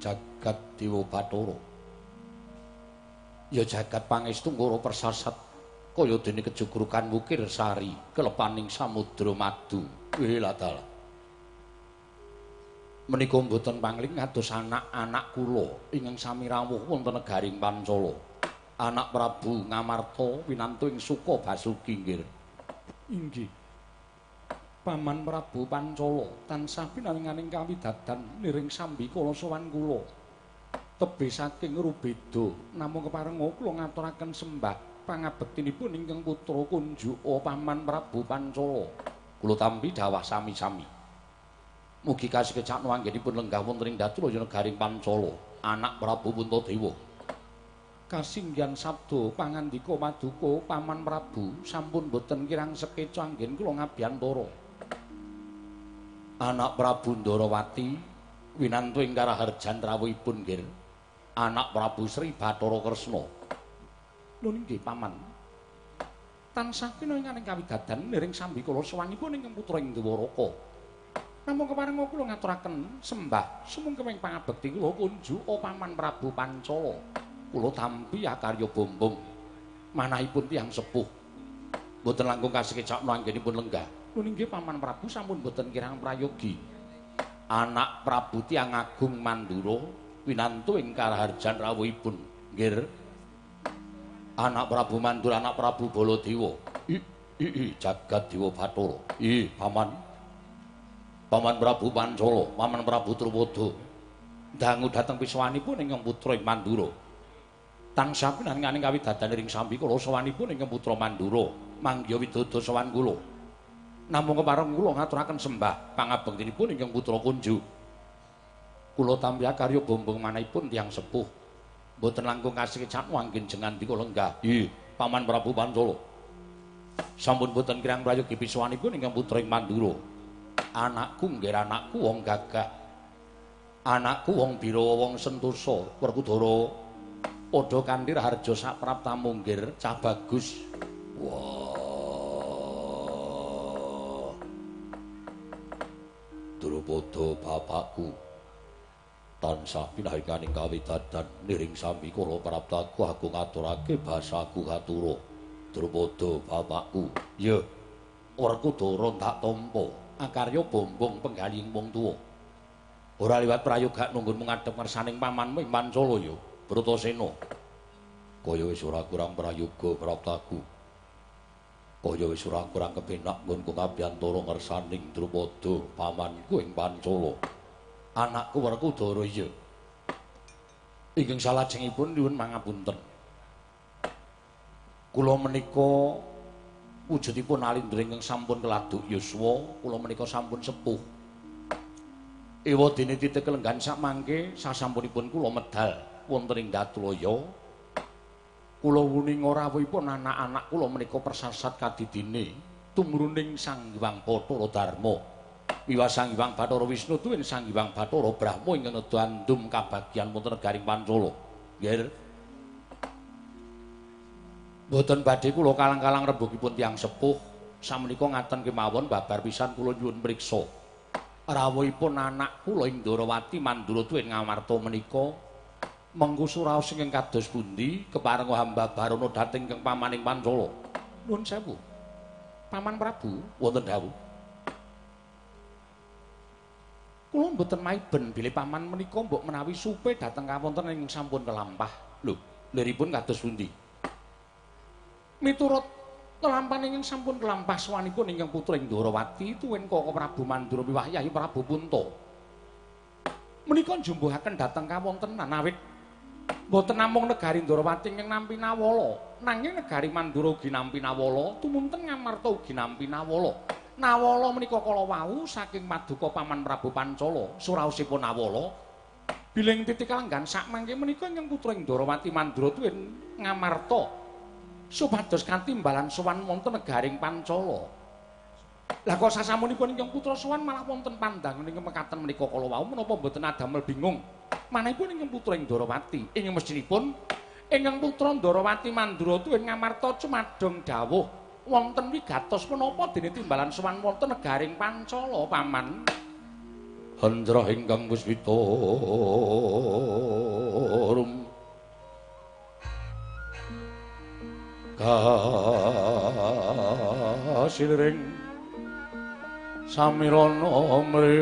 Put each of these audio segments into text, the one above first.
Jagat Dewa Bathara. Ya jagat pangestu ngoro persasat kaya dene kejugrukan wukir sari kelepaning samudra madu. Wih latala. Menika mboten pangling kados anak-anak kula ingkang sami rawuh wonten negaring Pancala. Anak Prabu Ngamarta winantu ing Suka Basuki nggih. Inggih. Paman Prabu Pancala tansah pinaringaning kawidadan niring sambikala sowan kula. Tebih saking rubeda namung keparenga kula ngaturaken sembah pangabektinipun ingkang putra kunjuka Paman Prabu Pancala. Kula tampi dawah sami-sami. Mugi kasekecakno anggenipun lenggah wonten ing Datulaya negaring Pancala, anak Prabu Puntadewa. Kasinggihan sabda pangandika paduka Paman Prabu sampun boten kirang sekeca anggen kula ngabiyantara. Anak Prabu Ndarawati winantu ing karaharjan rawuhipun nggih. Anak Prabu Sri Bathara Kresna. Lho inggih Paman. Tansah pinaringaning kawidadan niring sambikala sowanipun ingkang putra ing Dwaraka. Namung keparenga kula ngaturaken sembah sumungkeming pangabekti kula kunjuka Paman Prabu Pancala. Kula tampi akarya bombong manahipun tiyang sepuh. Mboten langkung kasekecakno anggenipun lenggah. Lho inggih Paman Prabu sampun boten kirang prayogi. Anak Prabu tiyang agung Mandura winantu ing karaharjan rawuhipun nggih. Anak Prabu Mandura, anak Prabu Baladewa. I jagat Dewa Bathara. Ih Paman. Paman Prabu Pancala, Paman Prabu Drupada. Dangu dhateng pisowanipun ingkang putra ing Mandura. Tansah pinaringaning kawidadan ring sambikala sowanipun ingkang putra Mandura, manggiha widodo sowan kula. Namung kepareng kula ngaturaken sembah pangabektinipun ingkang putra kunju. Kula tampi akarya bombong manahipun tiyang sepuh. Mboten langkung kasekecakno anggen jengandika lenggah. Ih, Paman Prabu Pancala. Sampun boten kirang prayogi pisowanipun ingkang putra ing Mandura. Anakku nggih anakku wong gagah. Anakku wong birawa wong sentosa, Werkudara padha kanthi raharja sapraptamu nggih cah bagus. Wah. Drupada bapakku tansah pinaringaning kawidadan niring sambikala praptaku aku ngaturake basaku katura. Drupada bapakku, ya Werkudara tak tampa akarya bombong penggalihing wong tuwa. Ora liwat prayoga nunggun ngadhep ngersaning pamanmu ing Pancala ya, Bratasena. Kaya wis ora kurang prayoga praptaku. Kaya wis ora kurang kepenak nggonku ngabiyantara ngersaning Drupada pamanku ing Pancala. Anakku Werkudara iya. Ingkang salajengipun nyuwun mangapunten. Kula menika wujudipun alindra ingkang sampun keladuk yuswa, kula menika sampun sepuh. Ewa dene titik kelenggan sakmangke sasampunipun kula medal wonten ing Datulaya. Kula wuninga rawuhipun anak-anak kula menika persasat kadidine tumruning Sang Hyang Bathara Darma. Wiwah Sang Hyang Bathara Wisnu tuwin Sang Hyang Bathara Brahma ingkang nedha andum kabagyan wonten negaring Pancala. Nggih. Mboten badhe kula kalang-kalang rembugipun tiyang sepuh, samenika ngaten kemawon babar pisan kula nyuwun priksa. Rawuhipun anak kula ing Ndarawati Mandura tuwin Ngamarta menika mengku suraos ingkang kados pundi keparenga hamba Barana dhateng ingkang pamaning Pancala. Nuwun sewu. Paman Prabu wonten dawuh. Kula mboten maiben bilih paman menika mbok menawi supe dhateng kawontenan ingkang sampun kelampah. Lho, liripun kados pundi? Miturut lelampahan ingkang sampun kelampah sowanipun ingkang putra ing Ndarawati tuwin Kaka Prabu Mandura miwah Yayi Prabu Punta. Menika njumbuhaken dhateng kawontenan awit mboten namung negari Ndarawati ingkang nampi nawala, nanging negari Mandura ugi nampi nawala, tumunten Ngamarta ugi nampi nawala. Nawala menika kala wau saking paduka Paman Prabu Pancala, suraosipun nawala. Bilih titik kalenggan sakmangke menika ingkang putra ing Ndarawati Mandura tuwin Ngamarta supados katimbalan sowan wonten negaring Pancala. Lah kok sasampunipun ingkang putra sowan malah wonten pandangan ingkang mekaten menika kala wau menapa mboten adamel bingung. Manahipun ingkang putra ing Ndarawati, ingkang mestinipun ingkang putra Ndarawati Mandura tuwin Ngamarta cumadong dawuh wonten wigatos menapa dene timbalan sowan wonten negaring Pancala, Paman. Hendra ingkang puspita rum kasiliring samirana mre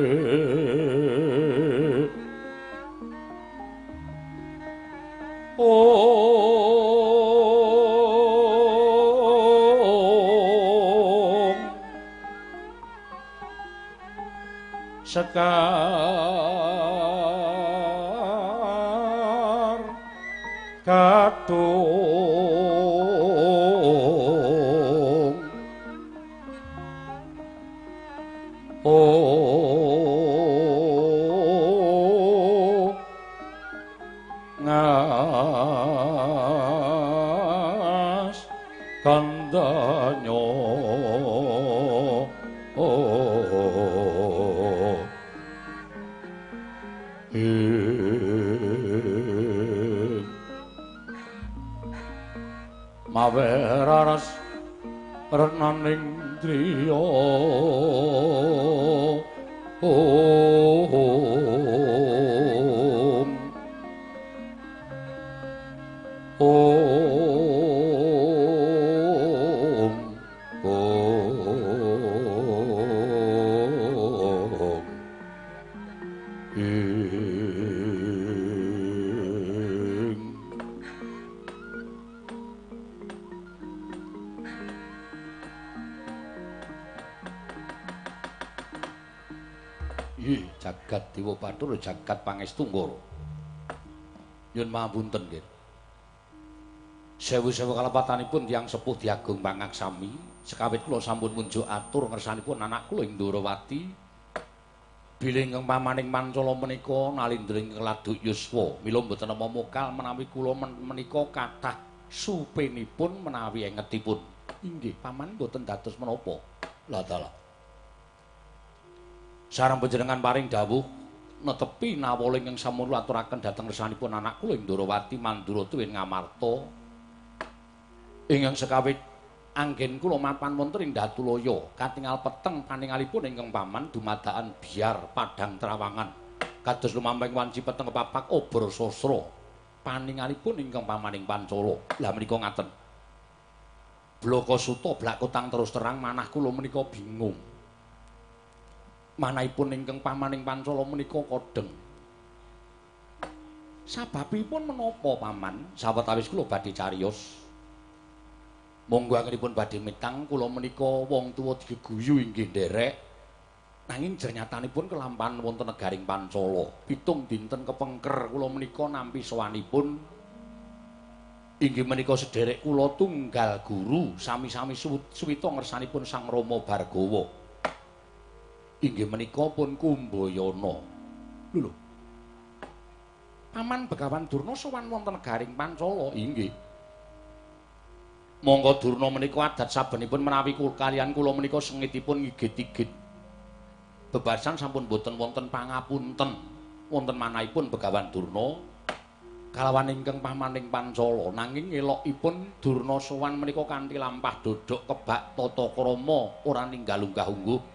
Om Sekar Katung Om Ngas Kandanyo Mawe raras renaning driya Om Om Om Ing jagat Dewa Bathara jagat Pangestu Nggara. Nyuwun pangapunten nggih. Sewu-sewu kalepatanipun tiyang sepuh diagung pangaksami, sekawit kula sampun munjuk atur ngersanipun anak kula ing Ndorowati. Bilih ingkang pamaning Pancala menika nalindra ingkang laduk yuswa, mila mboten napa mokal menawi kula menika kathah supenipun menawi engetipun. Inggih, paman mboten dados menapa. Lah dalah. Sareng panjenengan paring dawuh netepi nawala ingkang sampun kula aturaken dhateng ngersanipun anak kula ing Ndorowati Mandura tuwin Ngamarta. Ingkang sekawit anggen kula mapan wonten ing Datulaya, katingal peteng paningalipun ingkang paman dumadakan biar padhang trawangan. Kados lumampahing wanci peteng kepapak obor sasra. Paningalipun ingkang pamaning Pancala. Lah menika ngaten. Blaka suta blak kotang terus terang manah kula menika bingung. Manahipun ingkang pamaning Pancala menika kodheng. Sababipun menapa paman? Sawetawis kula badhe cariyos. Monggo anggenipun badhe mitang kula menika wong tuwa digeguyu inggih nderek. Nanging jernyatanipun kelampahan wonten negaring Pancala. 7 dinten kepengker kula menika nampi sowanipun inggih menika sederek kula tunggal guru sami-sami suwita ngersanipun Sang Rama Bhargawa. Inggih menika pun Kumbayana. Lho lho. Paman Begawan Durna sowan wonten negaring Pancala. Inggih. Monggo Durna menika adat sabenipun menawi kalian kula menika sengitipun ngigit-igit. Bebasan sampun boten wonten pangapunten. Wonten manahipun Begawan Durna kalawan ingkang pamaning Pancala. Nanging elokipun Durna sowan menika kanthi lampah dodhok kebak tata krama ora ninggal unggah-ungguh.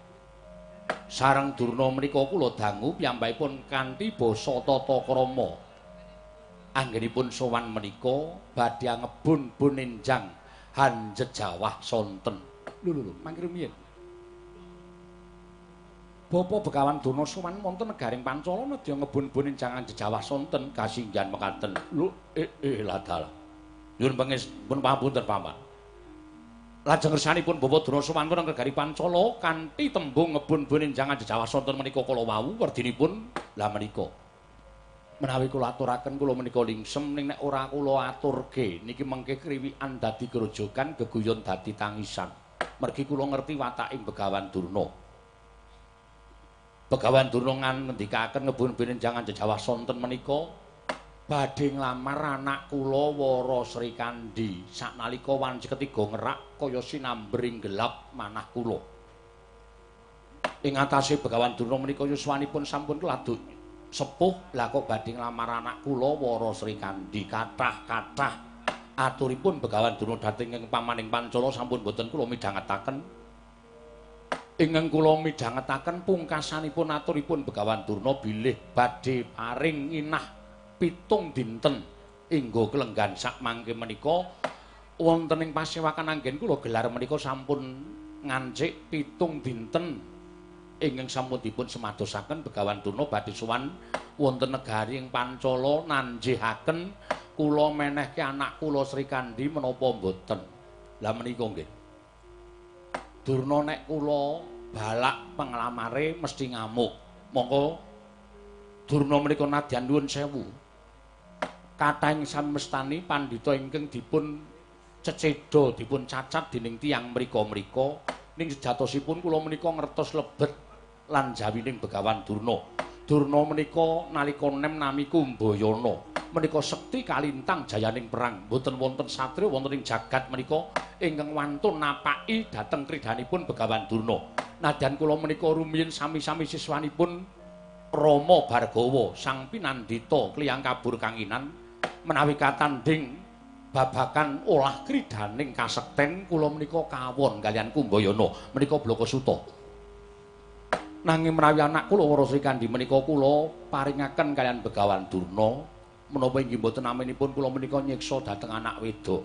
Sareng Durna menika kula dangu piyambakipun kanthi basa tata krama. Anggenipun sowan menika badhe ngebun-bun enjang hanjejawah sonten. Lho lho lho, mangke rumiyin. Bapa Begawan Durna sowan wonten negaring Pancala nedya ngebun-bun enjang hanjejawah sonten kasinggihan mekaten. Lho lah dalah. Nyuwun pun pangapunten paman. Lajeng ngersanipun Bapak Durna sowan wonten negari Pancala kanthi tembung ngebun-bun enjang hanjejawah sonten menika kala wau werdinipun lah menika. Menawi kula aturaken kula menika lingsem ning nek ora kula aturke niki mengke kriwikan dadi grojogan geguyon dadi tangisan. Mergi kula ngerti wataking Begawan Durna. Begawan Durna ngendikaken ngebun-bun enjang hanjejawah sonten menika badhe nglamar anak kula Wara Srikandhi saknalika wanci ketiga ngerak kaya sinambring gelap manah kula. Ing atase Begawan Durna menika yuswanipun sampun keladuk sepuh, lah kok badhe nglamar anak kula Wara Srikandhi. Kathah-kathah aturipun Begawan Durna dhateng ing pamaning Pancala sampun boten kula midhangetaken. Ingkang kula midhangetaken pungkasanipun aturipun Begawan Durna bilih badhe paring inah 7 dinten inggo klenggan sakmangke menika wonten ing pasewakan anggen kula gelar menika sampun ngancik 7 dinten ingkang sampun dipun semadosaken Begawan Durna badhe sowan wonten negari ing Pancala nanjihaken kula menehke anak kula Srikandhi menapa mboten. Lah menika nggih. Durna nek kula balak penglamare mesti ngamuk. Monggo Durna menika nadyan nuwun sewu. Kathah ing samestani pandhita ingkang dipun cecedha, dipun cacat dening tiyang mrika-mrika, ning sejatosipun kula menika ngertos lebet lan jawining Begawan Durna. Durna menika nalika nem nami Kumbayana. Menika sekti kalintang jayaning perang. Mboten wonten satriya wonten ing jagat menika ingkang wantun napaki dhateng kridhanipun Begawan Durna. Nadyan kula menika rumiyin sami-sami siswanipun Rama Bhargawa sang pinandhita kliyang kabur kanginan menawi katandhing babakan olah kridhaning kasekten kula menika kawon kaliyan Kumbayana menika Blakasuta. Nanging menawi anak kula Wara Srikandhi menika kula paringaken kaliyan Begawan Durna menapa inggih mboten naminipun kula menika nyiksa dhateng anak wedok.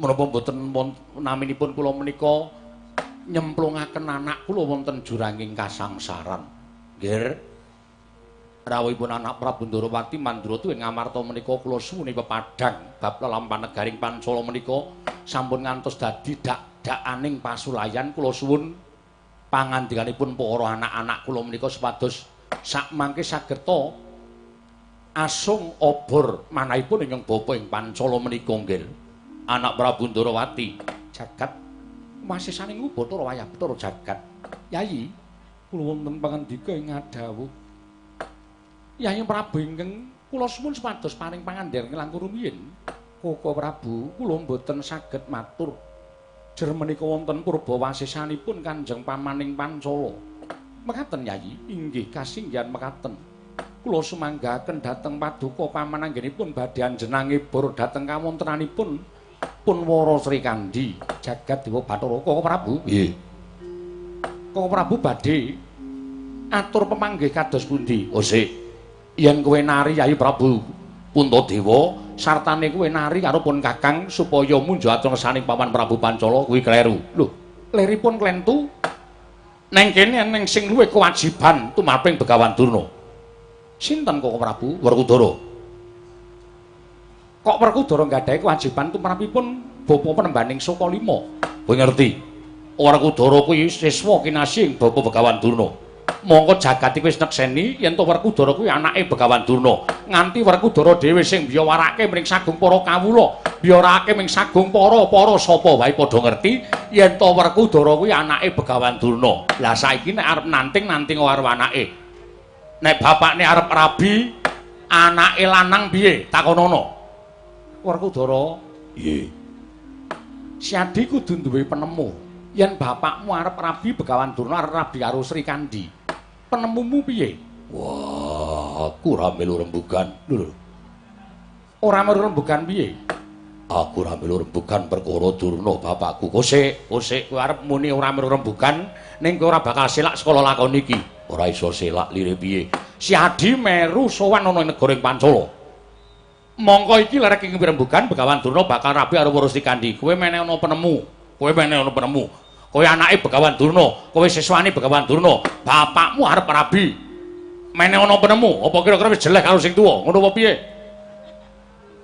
Menapa mboten naminipun kula menika nyemplungaken anak kula wonten juranging kasangsaran. Nggih. Rawuhipun anak Prabu Ndorowati Mandratu ing Ngamarta menika kula suwuni pepadhang bab lelampahan negaring Pancala menika sampun ngantos dadi dak-dakaning pasulayan. Kula suwun pangandikanipun para anak-anak kula menika supados sakmangke sageta asung obor manahipun ingkang bapa ing Pancala menika nggih. Anak Prabu Ndorowati jagat masisaning Bathara wayah Bathara jagat. Yayi, kula wonten pangandika ing ngadhawuh. Yayi Prabu ingkang kula suwun supados paring pangandikan langkung rumiyin. Koko Prabu, kula mboten saged matur. Jer menika wonten purbawasisanipun Kanjeng Pamaning Pancala. Mekaten Yayi, inggih kasinggihan mekaten. Kula sumanggaken dhateng paduka paman anggenipun badhe anjenange bor dhateng kawontenanipun pun Wara Srikandhi jagat dewa Bathara. Koko Prabu, nggih. Koko Prabu badhe atur pemanggih kados pundi? Oh sik. Yen kowe nari Yayi Prabu Puntadewa sartane kowe nari karo pun Kakang supaya munjo atur ngersaning Paman Prabu Pancala kuwi kleru. Lho, leripun klentu neng kene eneng sing luwih kewajiban tumraping Begawan Durna. Sinten Koko Prabu? Werkudara. Kok Werkudara nggadahi kewajiban tumrapipun bapa penembaning Saka Lima? Kowe ngerti? Werkudara kuwi siswa kinasih ing Bapa Begawan Durna. Mongko jagat iki wis nekseni yen to Werkudara kuwi anake Begawan Durna. Nganti Werkudara dhewe sing biyawarake mring sagung para kawula, biyawarake mring sagung para-para sapa wae padha ngerti yen to Werkudara kuwi anake Begawan Durna. Lah saiki nek arep nanting-nanting karo anake. Nek bapakne arep rabi, anake lanang piye? Takonono. Werkudara, nggih. Siadi kudu duwe penemu. Yen bapakmu arep rabi Begawan Durna arep rabi karo Srikandhi. Penemumu piye? Wah, aku ora melu rembugan. Lho. Ora melu rembugan piye? Aku ora melu rembugan perkara Durna bapakku. Kosek, kosek kowe arep muni ora melu rembugan ning kowe ora bakal selak sekolah lakon iki. Ora iso selak lire piye? Si Adi meru sowan ana ing negara ing Pancala. Mongko iki lerek ing rembugan Begawan Durna bakal rabi karo Wara Srikandhi. Kowe meneh ana penemu. Kowe meneh ana penemu. Kowe anake Begawan Durna, kowe siswane Begawan Durna, bapakmu arep rabi. Meneh ana penemu, apa kira-kira wis jelek karo sing tuwa? Ngono apa piye?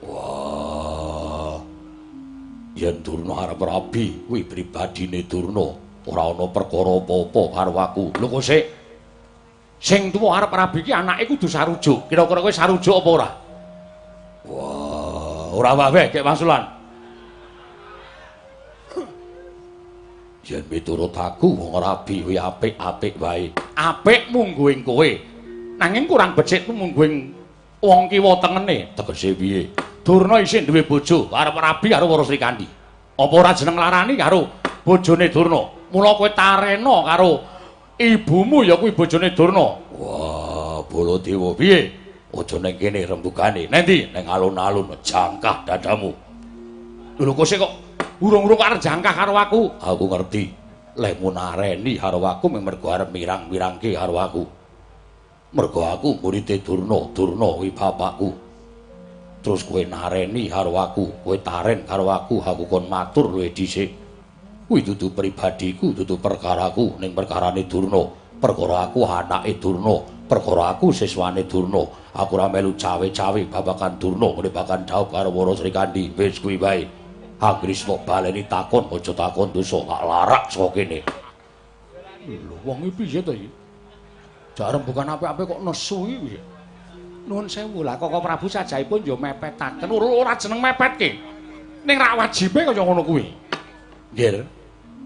Wah. Yen Durna arep rabi, kuwi pribadine Durna, ora ana perkara apa-apa karo aku. Lho kok sik? Sing tuwa arep rabi iki anake kudu sarujuk. Kira-kira kowe sarujuk apa ora? Wah, ora wae gek wangsulan. Yen miturut aku wong rabi kuwi apik-apik wae. Apik mungguing kowe. Nanging kurang becik mungguing wong kiwa tengene. Tegese piye? Durna isih duwe bojo, arep rabi karo Wara Srikandhi. Apa ora jeneng larani karo bojone Durna? Mula kowe tarena karo ibumu ya kuwi bojone Durna. Wah, Baladewa piye? Aja ning kene rembugane. Neng ndi? Ning alun-alun jangkah dadamu. Lho kok sik kok urung-urung arep jangkah karo aku. Aku ngerti. Lehmu nareni karo aku mergo arep mirang-mirangke karo aku. Mergo aku murite Durna, Durna kuwi bapakku. Terus kowe nareni karo aku, kowe taren karo aku, aku kon matur luwih dhisik. Kuwi dudu pribadiku, dudu perkaraku, ning perkarane Durna. Perkara aku anake Durna, perkara aku siswane Durna. Aku ora melu cawe-cawe babagan Durna, ngene bakan dhaup karo Wara Srikandhi. Wis kuwi wae. Angrisna baleni takon, aja takon dosa, tak larak saka kene. Lho, wong iki piye to iki? Jarem bukan apik-apik kok nesu iki piye? Nuwun sewu lah Koko Prabu sajaipun ya mepetaken. Ora jeneng mepetke. Ning rak wajibe kaya ngono kuwi. Nggih,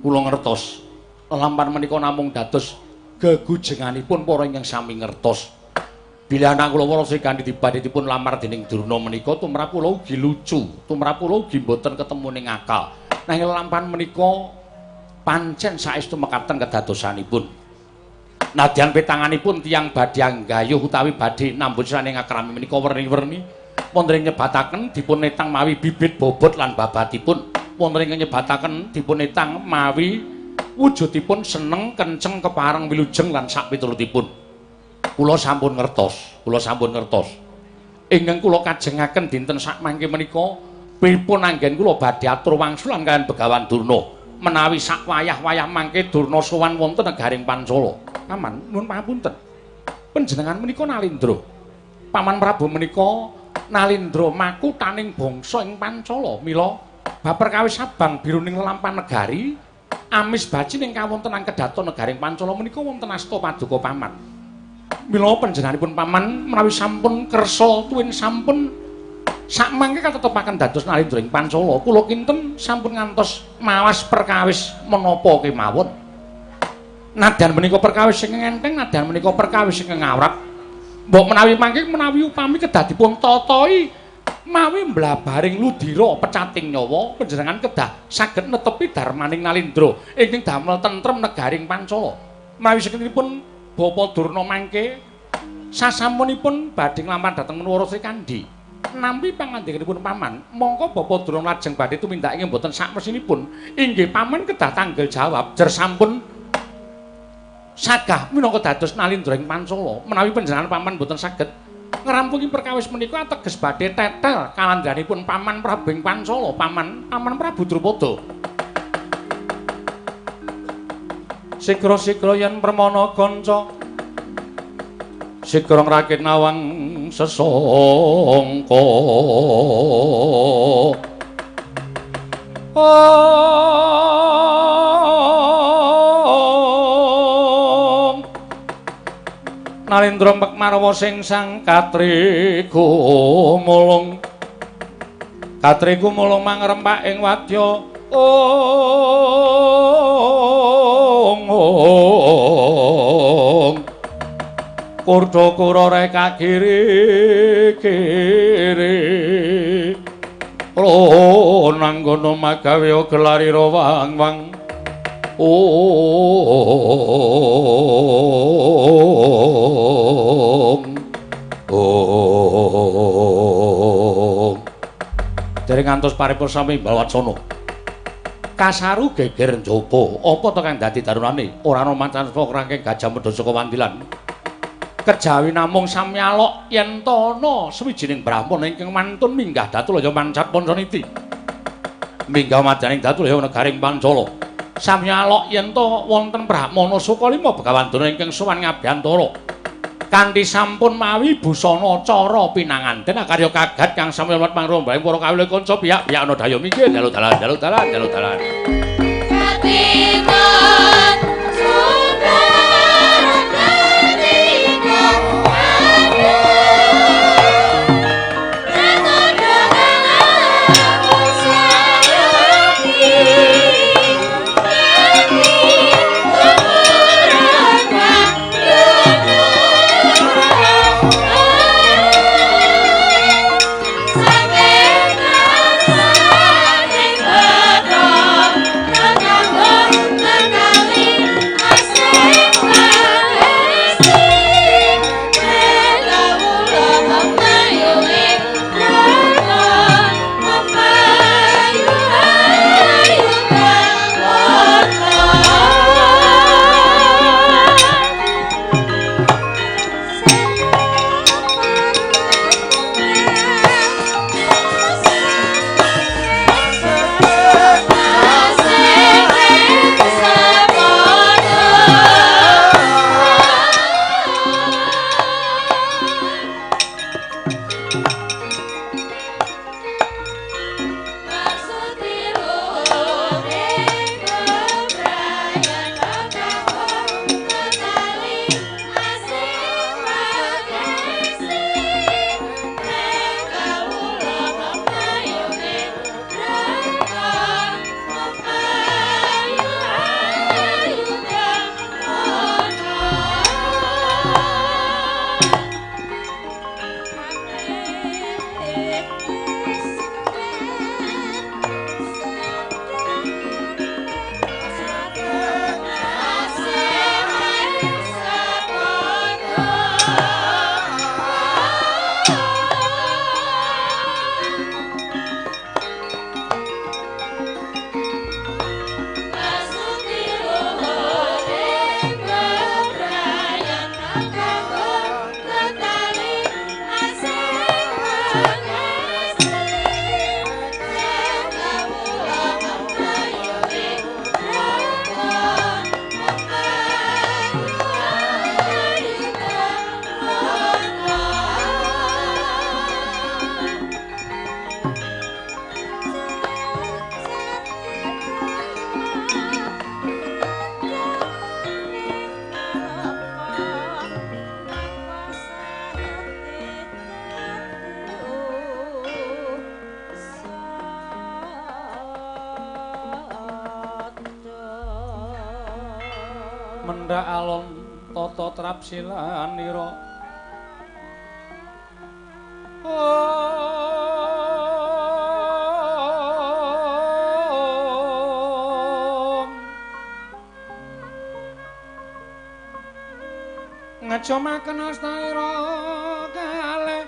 kula ngertos. Lelampan menika namung dados gegujenganipun para ingkang sami ngertos. Bilih anak kula Wara Srikandhi dibadhe dipun lamar dening Durna menika tumrap kula ugi lucu, tumrap kula ugi mboten ketemu ning akal. Nanging lelampan menika pancen saestu mekaten kedadosanipun. Nadyan petanganipun tiyang badhe anggayuh utawi badhe nambut saning akrami menika werni-werni wonten ing nyebataken dipun etang mawi bibit bobot lan babatipun, wonten ing nyebataken dipun etang mawi wujudipun seneng, kenceng, kepareng, wilujeng lan sakpiturutipun. Kula sampun ngertos, kula sampun ngertos. Ingkang kula kajengaken dinten sakmangke menika pripun anggen kula badhe atur wangsulan kaliyan Begawan Durna menawi sak wayah-wayah mangke Durna sowan wonten negaring Pancala. Paman, nuwun pangapunten. Panjenengan menika Nalindra. Paman Prabu menika Nalindra makutaning bangsa ing Pancala. Mila bab perkawis abang biruning lelampan negari amis baci ing kawontenan kedaton negaring Pancala menika wonten asta paduka paman. Mila panjenenganipun paman menawi sampun kersa tuwin sampun sakmangke katetepaken dados Nalindra ing Pancala, kula kinten sampun ngantos mawas perkawis menapa kemawon. Nadyan menika perkawis ingkang enteng, nadyan menika perkawis ingkang awrat. Mbok menawi mangke menawi upami kedah dipun tatahi mawi mblabaring ludira pecating nyawa, panjenengan kedah saged netepi darmaning Nalindra ingkang damel tentrem negaring Pancala. Menawi sakintenipun Bapa Durna mangke sasampunipun badhe nglamar dhateng Menwara Srikandhi, nampi pangandikanipun paman, mongko Bapa Durna lajeng badhe tumindak ing mboten sakmesinipun, inggih paman kedah tanggel jawab jer sampun sagah minangka dados Nalindra ing Pancala. Menawi panjenengan paman mboten saged ngrampungi perkawis menika ateges badhe tetel kalandhanipun paman Prabu ing Pancala, paman Prabu Drupada. Sigra-sigra yen permana kanca sigra ngrakit nawang sesangka. Nalindra Mekmarwa sing sang katriku mulung, katriku mulung mangrempak ing wadya. Kurda kura reka kiri kiri ronanggono magawe gelarira wang wang. Om Om dereng ngantos paripurna sami balwatsana. Kasaru geger njaba, apa to kang dadi darunane? Ora ana macan saka rangkeng Gajah Mada saka Wandilan. Kejawi namung samyalok yen ta ana sawijining brahmana ingkang mantun minggah datulaya mancat Pancaniti. Minggah madyaning datulaya negaring Pancala. Samyalok yen ta wonten brahmana Sukalima Begawan Durna ingkang sowan ngabiyantara. Kanthi sampun mawi busana cara pinanganten akarya kagat kang samya luwat mangrombaing para kawula kanca piyak-piyak ana daya minggir dalu dalan dalu dalan dalu dalan. Sampai Cendhak alon tata trapsilanira. Om ngecumaken astaira kalih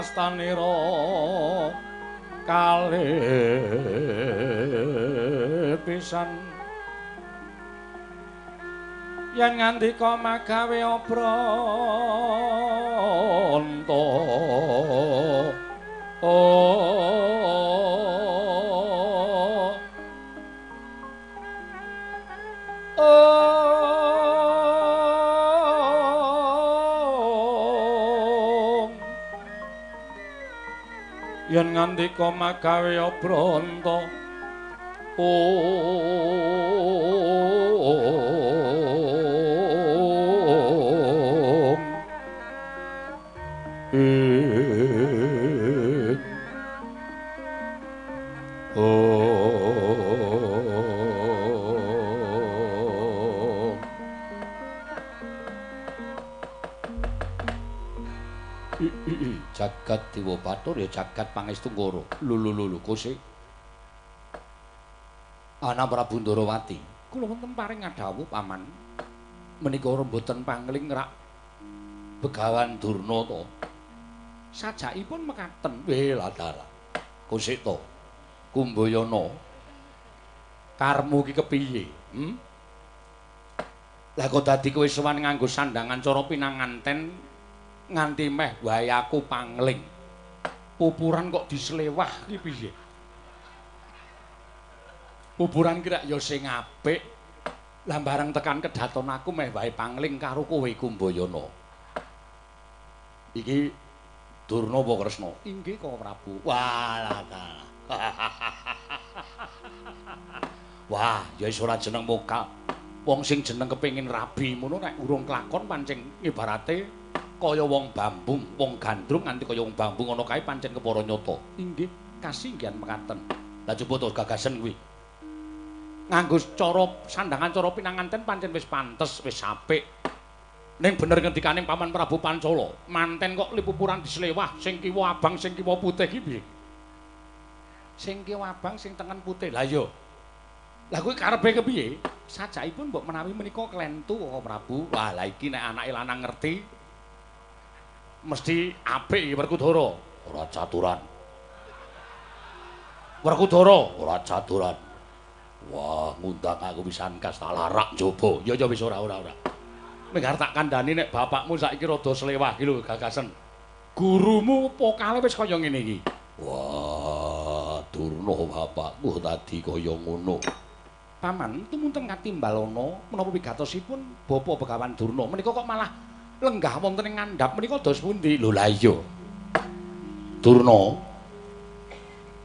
astanira kalih pisan yen ngandika magawe obranta. Yen ngandika magawe obranta. Om ing Om. Jagat Dewa Bathara ya jagat Pangestu Ngara. Lho lho lho Kose. Ana Prabu Ndarawati. Kula wonten paring ngadhawuh paman. Menika mboten pangling rak Begawan Durna to. Sajakipun mekaten. Weh dalah. Kose to. Kumbayana. Karmu iki kepiye? Lah kok dadi kowe sowan nganggo sandangan cara pinanganten nganti meh wae aku pangling. Pupuran kok dislewah iki piye? Pupuran ki rak ya sing apik. Lah bareng tekan kedaton aku meh wae pangling karo kowe Kumbayana. Iki Durna apa Kresna? Inggih Koko Prabu. Wah dalah. Wah, ya wis ora jeneng mokal. Wong sing jeneng kepengin rabi ngono nek urung kelakon pancen ibarate kaya wong bambung, wong gandrung nganti kaya wong bambu ngono kae pancen kepara nyata. Inggih, kasinggihan mekaten. Lah coba to gagasen kuwi. Nganggo cara sandangan cara pinanganten pancen wis pantes, wis apik. Ning bener ngendikane Paman Prabu Pancala, manten kok lipupuran dislewah sing kiwa abang sing kiwa putih iki piye? Sing kiwa abang sing tengen putih. Lah iya. Lah kuwi karepe kepiye? Sajakipun mbok menawi menika klentu Koko Prabu. Wah, lah iki nek anake lanang ngerti mesti apik iki Werkudara. Ora caturan. Werkudara ora caturan. Wah, ngundang aku pisan kas tak larak njaba. Ya ya wis ora ora ora. Ming arep tak kandhani nek bapakmu saiki rada slewah iki lho gagasen. Gurumu pokale wis kaya ngene iki. Wah, Durna bapakku tadi kaya ngono. Paman, tumunten katimbalana menapa wigatosipun Bapa Begawan Durna menika kok malah lenggah wonten ing ngandhap menika dos pundi? Lho lah iya. Durna,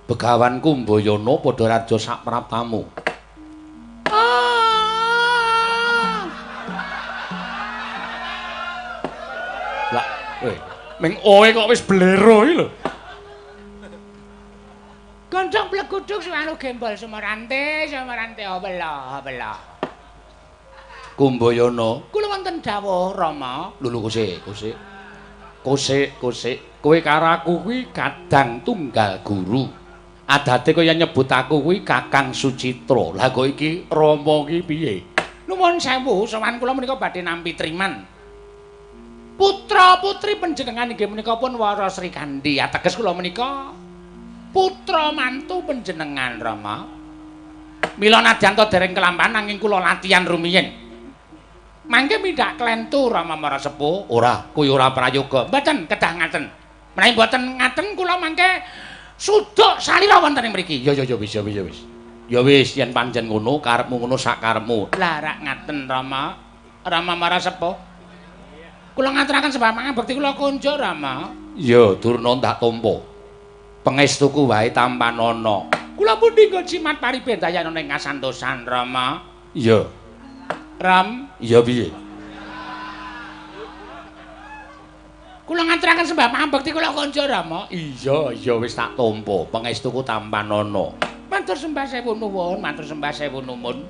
Begawan Kumbayana padha raja sak praptamu. Lah, weh, ming oe kok wis blero iki lho. Goncong bleguduk suwanu gembol sumarante, sumarante obela, obela. Kumbayana, kula wonten dawuh Rama. Lho lho kosek, kosek. Kosek, kosek. Kowe karo aku kuwi kadang tunggal guru. Adate kaya nyebut aku kuwi Kakang Sucitra. Lah kok iki Rama ki piye? Nuwun sewu, sowan kula menika badhe nampi triman. Putra-putri panjenengan inggih menika pun Wara Sri Kandi. Ateges kula menika putra mantu panjenengan Rama. Mila nadyan ta dereng kelampahan nanging kula latihan rumiyin. Mangke mindhak klentu Rama Mara Sepuh. Ora, kuwi ora prayoga. Mboten, kedah ngaten. Menawi mboten ngaten kula mangke suduk salira wonten ing mriki. Ya ya ya wis ya wis ya wis. Ya wis yen pancen ngono karepmu ngono sak karepmu. Lah rak ngaten Rama. Rama Mara Sepuh. Kula ngaturaken sebab pangabekti kula konjuk Rama. Ya Durna ndak tampa. Pangestuku wae tampanana. Kula pundi nggo jimat paribendayana ing kasantosan Rama. Iya. Ram. Iya piye? Kula ngaturaken sembah pangabekti kula konjuk Rama. Iya, iya wis tak tampa. Pangestuku tampanana. Matur sembah sewu nuwun, matur sembah sewu nuwun.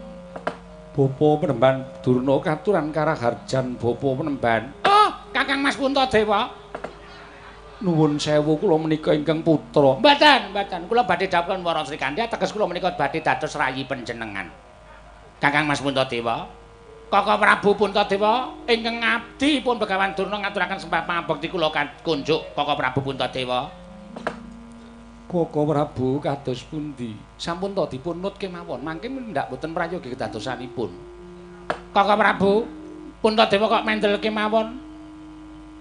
Bapa Penemban Durna katuran karaharjan Bapa Penemban. Oh, Kakang Mas Puntadewa. Nuwun sewu kula menika ingkang putra. Mboten, mboten. Kula badhe dhawuh Wara Srikandhi ateges kula menika badhe dados rayi panjenengan. Kakang Mas Puntadewa. Kaka Prabu Puntadewa ingkang ngabdi pun Begawan Durna ngaturaken sembah pangabekti kula kunjuk Kaka Prabu Puntadewa. Kaka Prabu kados pundi? Sampun to dipun nut kemawon, mangke ndak boten prayogi kedadosanipun. Kaka Prabu Puntadewa kok mendel kemawon?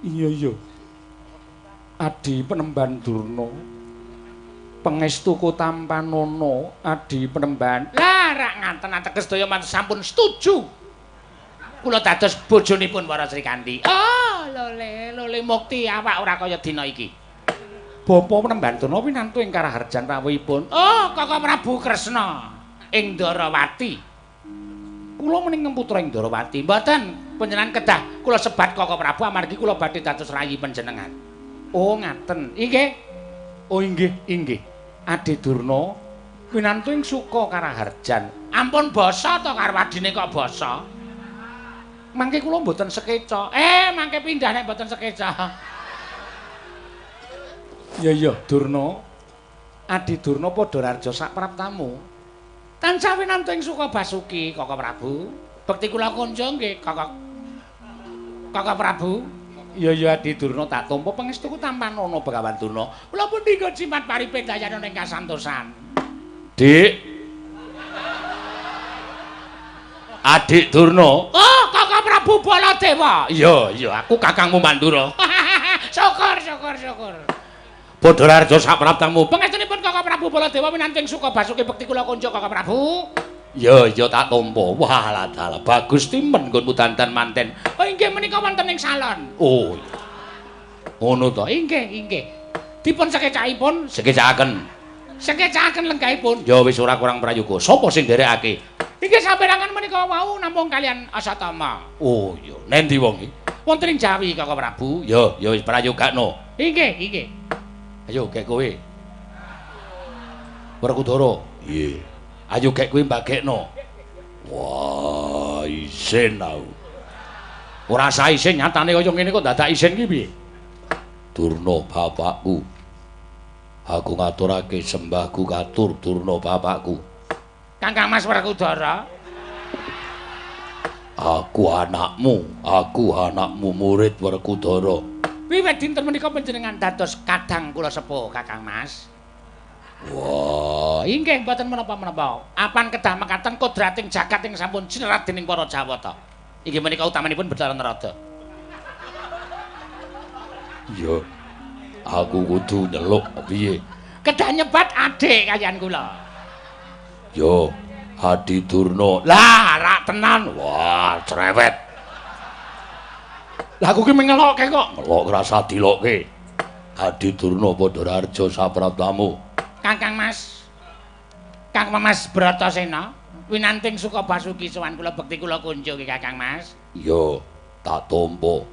Iya iya. Adi Penemban Durna. Pangestu tampanana Adi Penemban. Lah rak ngaten ateges sedaya sampun setuju. Kula dados bojonipun Wara Srikandhi. Oh, lole lole mukti awak ora kaya dina iki. Bapa Penemban Durna winantu ing karaharjan rawuhipun. Oh, Kaka Prabu Kresna ing Ndarawati. Kula menika putra ing Ndarawati. Mboten, panjenengan kedah kula sebat Kaka Prabu amargi kula badhe dados rayi panjenengan. Oh, ngaten. Inggih. Oh, inggih, inggih. Adi Durna winantu ing suka karaharjan. Ampun basa to karo adine kok basa. Mangke kula mboten sekeca. Mangke pindah nek mboten sekeca. Ya iya, Durna. Adi Durna padha rarja sak praptamu. Tansah winantu ing suka basuki, Kaka Prabu. Bekti kula kunjung nggih, Kaka. Kaka Prabu. Ya ya Adi Durna tak tampa pangestuku tampanana Begawan Durna. Kula pundi nggo jimat paripendayana ing kasantosan. Dik. Adik Durna. Oh, Kaka Prabu Baladewa. Iya, iya, aku kakangmu Mandura. Syukur, syukur, syukur. Padha rarja sak praptamu. Pangestunipun Kaka Prabu Baladewa winantu ing suka basuki bekti kula kunjuk Kaka Prabu. Ya, ya tak tampa. Wah, dalah bagus timen nggonmu dandan manten. Oh, inggih menika wonten ing salon. Oh. Ngono to? Inggih, inggih. Dipun sekecakipun, sekecakaken. Sekecakaken lenggahipun. Ya wis ora kurang prayoga. Sapa sing nderekake? Inggih saperangan menika wau namung kalian Asatama. Oh, iya. Nendi wong iki? Wonten ing Jawi Kaka Prabu. Ya, ya wis prayogakno. Inggih, inggih. Ayo gek kowe. Werkudara. Iya. Ayo gek kowe mbagekno. Wah, isin aku. Ora sah isin nyatane kaya ngene kok dadak isin ki piye? Durna bapakku. Aku ngaturake sembahku katur Durna bapakku. Kakang Mas Werkudara. Aku anakmu murid Werkudara. Wiwit dinten menika panjenengan dados kadang kula sepuh Kakang Mas. Wah, inggih mboten menapa-menapa. Apan kedah mekaten kodrating jagat ing sampun sinerat dening para Jawata. Inggih menika utamanipun Bathara Narada. Iya. Aku kudu nyeluk piye? Kedah nyebat adik kaliyan kula. Yo, Adi Durna. Lah, rak tenan. Wah, cerewet. Lah aku ki mengelokke kok. Ngelok rasa dilokke. Adi Durna padha rarja sapraptamu. Kakang Mas. Kang Mas Bratasena winanting suka basuki sowan kula bekti kula kunjungi Kakang Mas. Iya, tak tampa.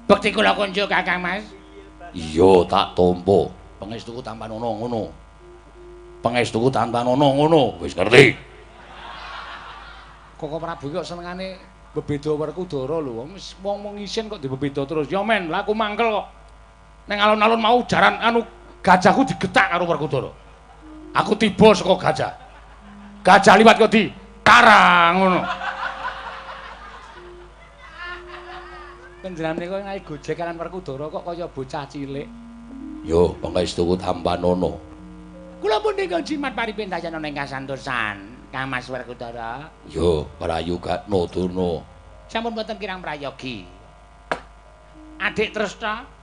Bekti kula kunjung Kakang Mas. Iya, tak tampa. Pangestuku tampanana ngono. Pangestuku tampanana ngono. Wis ngerti. Kaka Prabu kok senengane bebeda Werkudara lho. Wis wong-wong isin kok dibebeda terus. Ya men, lah aku mangkel kok. Neng alun-alun mau jaran anu gajahku digetak karo Werkudara. Aku tiba saka gajah. Gajah liwat kok di karang ngono. Panjenengan menika naik gojek kalian Werkudara kok kaya bocah cilik. Yo, pangestuku tampanana. Kula punika jimat paripendayana ing kasantosan, Kang Mas Werkudara. Yo, prayogakno Durna. Sampun boten kirang prayogi. Adik Tresna.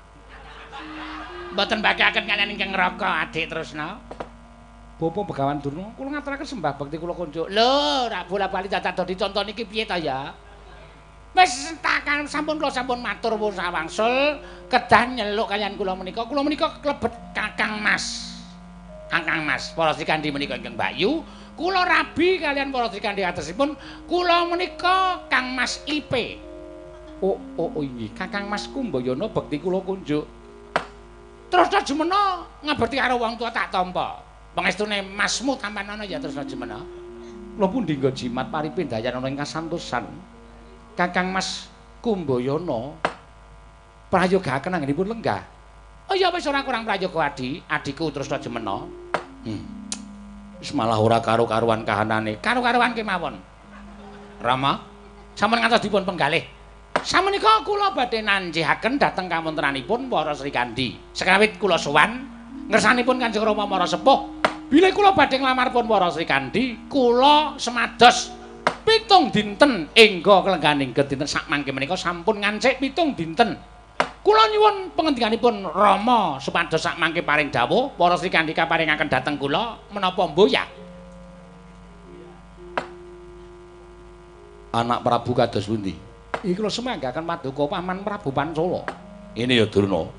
Mboten mbagekaken kaliyan ingkang ngraka Adik Tresna. Bapa Begawan Durna, kula ngaturaken sembah bekti kula kunjuk. Lho, rak bola-bali dadak do dicontoni iki piye ta ya? Wis takan sampun kula sampun matur wangsul kedah nyeluk kaliyan kula menika. Kula menika klebet Kakang Mas. Kakang Mas, para Srikandhi menika ingkang Bayu, kula rabi kaliyan para Srikandhi atesipun kula menika Kang Mas IP. Oh, oh, oh inggih, Kakang Mas Kumbayana bekti kula kunjuk. Tresna Jumena ngaberti karo wong tuwa tak tampa. Pangestune masmu tampanana ya Tresna Jumena. Kula pundi nggo jimat paripindayan ana ing kasantosan. Kakang Mas Kumbayana prayogaaken anggenipun lenggah. Oh ya wis ora kurang prayoga Adi, adiku Tresna Jumena. Wis malah ora karo-karuan kahanane. Karo-karuan kemawon. Rama, sampun ngantos dipun penggalih. Samenika kula badhe nanjihaken dhateng kawontenanipun para Srikandhi. Sekawit kula sowan ngersanipun Kanjeng Rama Mara Sepuh. Bilih kula badhe nglamar pun para Srikandhi, kula semados 7 dinten engga kelengganing dinten sakmangke menika sampun ngancik 7 dinten. Kula nyuwun pengendikanipun Rama supados sakmangke paring dawuh para Srikandhi kaparingaken dhateng kula menapa mboya. Anak Prabu kados pundi? Iki kula semanggaken paduka Paman Prabu Pancala. Ini ya Durna.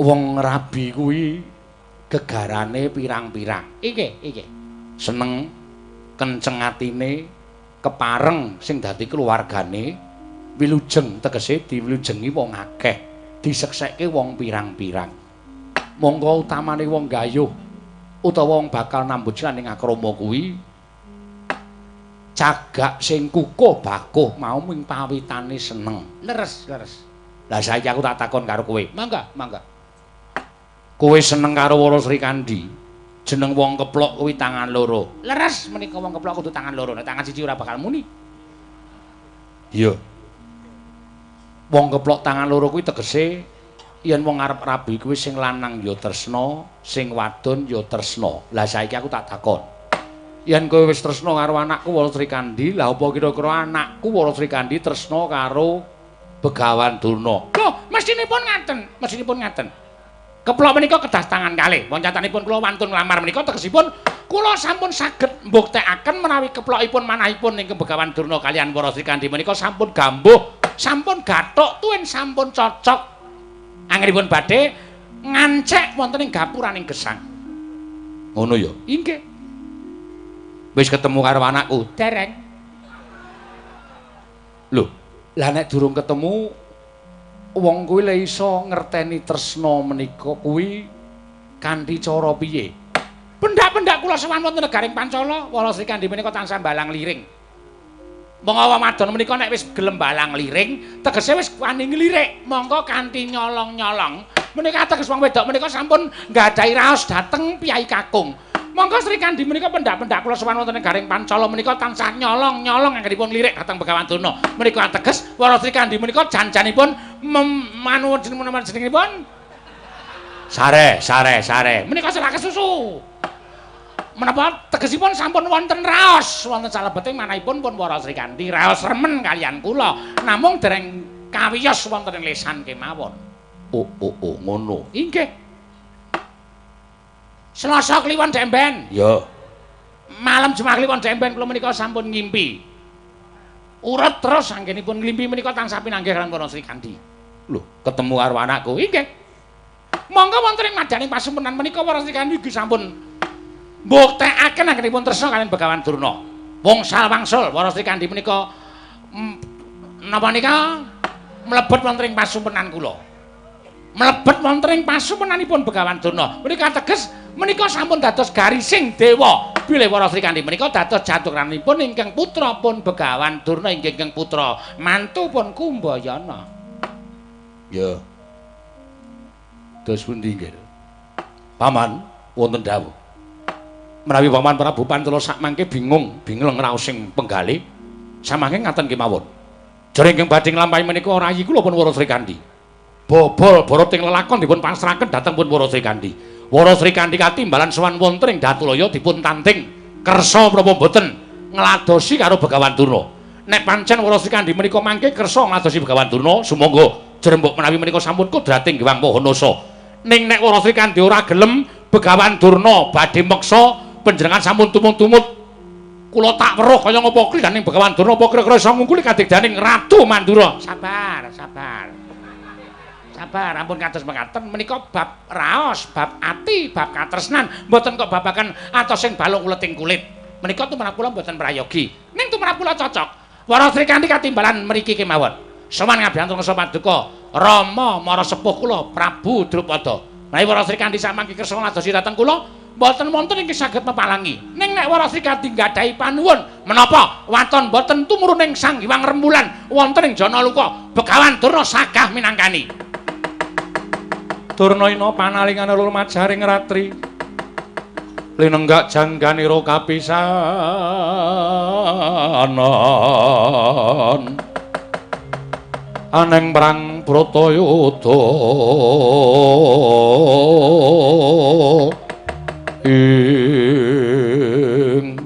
Wong rabi kuwi gegarane pirang-pirang. Iki, iki. Seneng kenceng atine, kepareng sing dadi keluargane, wilujeng tegese diwilujengi wong akeh, diseksekke wong pirang-pirang. Monggo utamane wong gayuh utawa wong bakal nambut ning akrama kuwi cagak sing kukuh bakuh mau ming pawitane seneng. Leres, leres. Lah saiki aku tak takon karo kowe. Mangga, mangga. Kowe seneng karo Wara Srikandhi. Jeneng wong keplok kuwi tangan loro. Leres menika wong keplok kudu tangan loro, nek tangan siji ora bakal muni. Iya. Wong keplok tangan loro kuwi tegese yen wong arep rabi kuwi sing lanang ya tresna, sing wadon ya tresna. Lah saiki aku tak takon. Yen kowe wis tresna karo anakku Wara Srikandhi, lah apa kira-kira anakku Wara Srikandhi tresna karo Begawan Durna? Lho, mestinipun ngaten, mestinipun ngaten. Keplok menika kedah tangan kalih. Wong catanipun kula wantun nglamar menika tegesipun kula sampun saged mbuktekaken menawi keplokipun manahipun ingkang Begawan Durna kaliyan Wara Srikandhi menika sampun gambuh, sampun gathuk tuwin sampun cocok. Anggenipun badhe ngancek wonten ing gapuraning gesang. Ngono ya? Inggih. Wis ketemu karo anakku? Dereng. Lho, lah nek durung ketemu wong kuwi le iso ngerteni tresna menika kuwi kanthi cara piye? Pendak-pendak kula sowan wonten negaring Pancala, Wara Srikandhi menika tansah balang liring. Monggo wadon menika nek wis gelem balang liring, tegese wis wani nglirik, monggo kanthi nyolong-nyolong. Menika teges wong wedok menika sampun nggadahi raos dhateng piyai kakung. Monggo Srikandhi menika pendak-pendak kula sowan wonten negaring Pancala menika tansah nyolong-nyolong anggenipun lirik dhateng Begawan Durna. Menika ateges Wara Srikandhi menika janjanipun manuwun jenengipun sare, sare, sare. Menika salah kesusu. Menapa tegesipun sampun wonten raos wonten salebeting manahipun pun Wara Srikandhi raos remen kaliyan kula. Namung dereng kawiyos wonten ing lesan kemawon. Oh, oh, oh, ngono. Inggih. Selasa Kliwon Demben. Ya. Malam Jumat Kliwon Demben kula menika sampun ngimpi. Urut terus anggenipun nglimpi menika tansah pinanggih kaliyan Wara Srikandhi. Lho, ketemu karo anakku. Inggih. Monggo wonten ing madyaning pasempenan menika Wara Srikandhi ugi sampun mbuktekaken anggenipun tresna kaliyan Begawan Durna. Wong sal wangsul Wara Srikandhi menika napa nika mlebet wonten ing pasumpenan kula. Mlebet wonten ing pasumenanipun Begawan Durna. Menika teges menika sampun dados garising dewa. Bilih Wara Srikandhi menika dados jaturanipun ingkang putra pun Begawan Durna ingkang putra mantu pun Kumbayana. Ya. Dos pundi nggih? Paman wonten dawuh. Menawi Paman Prabu Pancala sakmangke bingung, bingleng raosing penggalih, samangke ngaten kemawon. Jare ingkang badhe nglampahi menika rayi kula pun Wara Srikandhi. Bobol boroting lelakon dipun pasrahaken dhateng pun Wara Srikandhi. Wara Srikandhi katimbalan sowan wonten ing Datulaya dipun tanting kersa menapa mboten ngladosi karo Begawan Durna. Nek pancen Wara Srikandhi menika mangke kersa ngladosi Begawan Durna, sumangga jrembug menawi menika sampun kodrating Hyang Maha. Ning nek Wara Srikandhi ora gelem, Begawan Durna badhe meksa panjenengan sampun tumut-tumut. Kula tak weruh kaya ngapa klidaning Begawan Durna apa kira-kira iso ngungkuli kadigdaning Ratu Mandura. Sabar, sabar. Sabar, ampun kados mekaten menika bab raos, bab ati, bab katresnan, mboten kok babagan atos sing balung uleting kulit. Menika tumrap kula mboten prayogi. Ning tumrap kula cocok. Wara Srikandhi katimbalan mriki kemawon. Sowan ngabyantu ngersa paduka Rama mara sepuh kula Prabu Drupada. Menawi Wara Srikandhi samangke kersa ngladosi dhateng kula, mboten wonten ingkang saged mepalangi. Ning nek Wara Srikandhi nggadahi panuwun menapa waton mboten tumurun ing Sang Hyang Rembulan wonten ing Janaluka, Begawan Durna sagah minangkani. Durna ina panalingane lumajaring ratri. Linenggak jangganira kapisanan. Aneng perang Bratayuda ing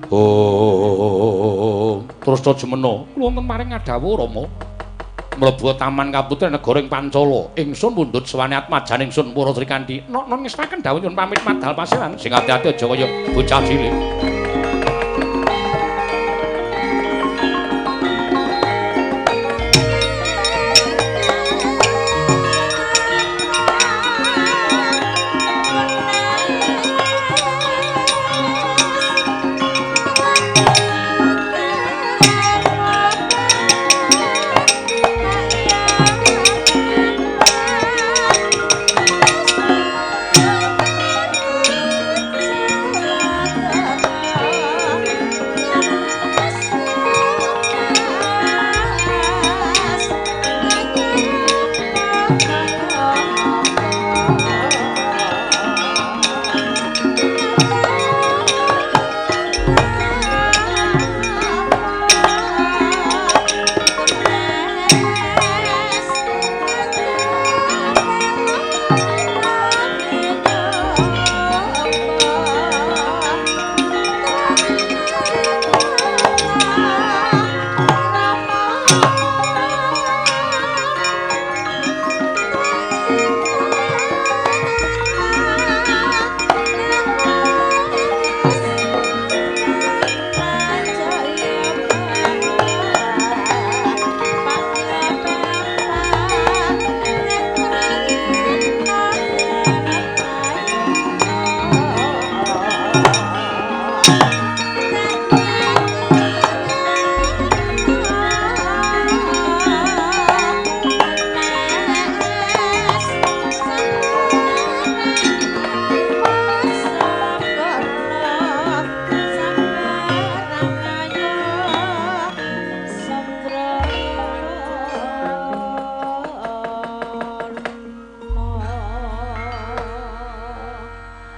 oh terus to jemena kula wonten paring ngadhawuh Rama mlebu taman kaputren negara ing Pancala ingsun mundhut sewane atmajan ingsun Wara Srikandhi nok-nok ngestaken dawuh nyuwun pamit madal pasiran sing ati-ati aja kaya bocah cilik.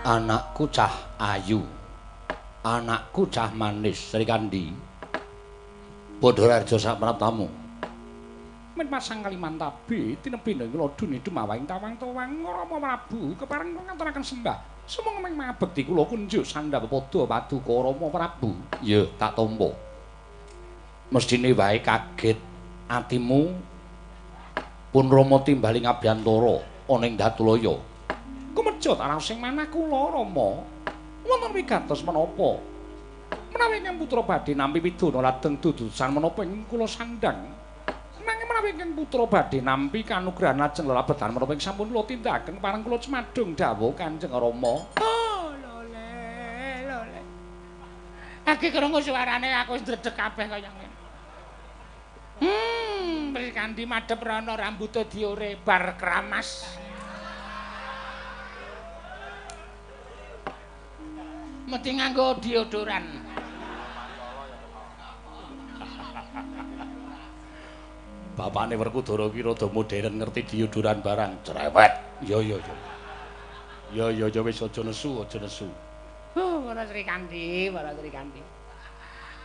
Anakku cah ayu, anakku cah manis Srikandhi. Bathara Harja sapraptamu. Men pasang Kalimantabe tinepi ing lodune dumawahing tawang-tawang Rama Prabu kepareng ngaturaken sembah. Sumangga mabekti kula kunjuk sandhap padha paduka Rama Prabu. Ya, tak tampa. Mesthine wae kaget atimu pun Rama timbali ngabyantara ana ing Datulaya. Kumejot arang sing manah kula Rama. Wonten wigatos menapa? Menawi ingkang putra badhe nampi pidana lajeng dudusan menapa ing kula sandhang. Nanging menawi ingkang putra badhe nampi kanugrahan lajeng lelabetan menapa ing sampun kula tindakaken pareng kula cemadung dawuh Kanjeng Rama. Oh, lole, lole. Aki krungu suarane aku wis ndredeg kabeh kaya ngene. Srikandhi madhep rono rambute diore bar kramas. Mesti nganggo deodoran. Bapakne Werkudara ki rada modern ngerti deodoran barang cerewet. Ya ya ya. Ya ya ya wis aja nesu, aja nesu. Oh, Wara Srikandhi, Wara Srikandhi.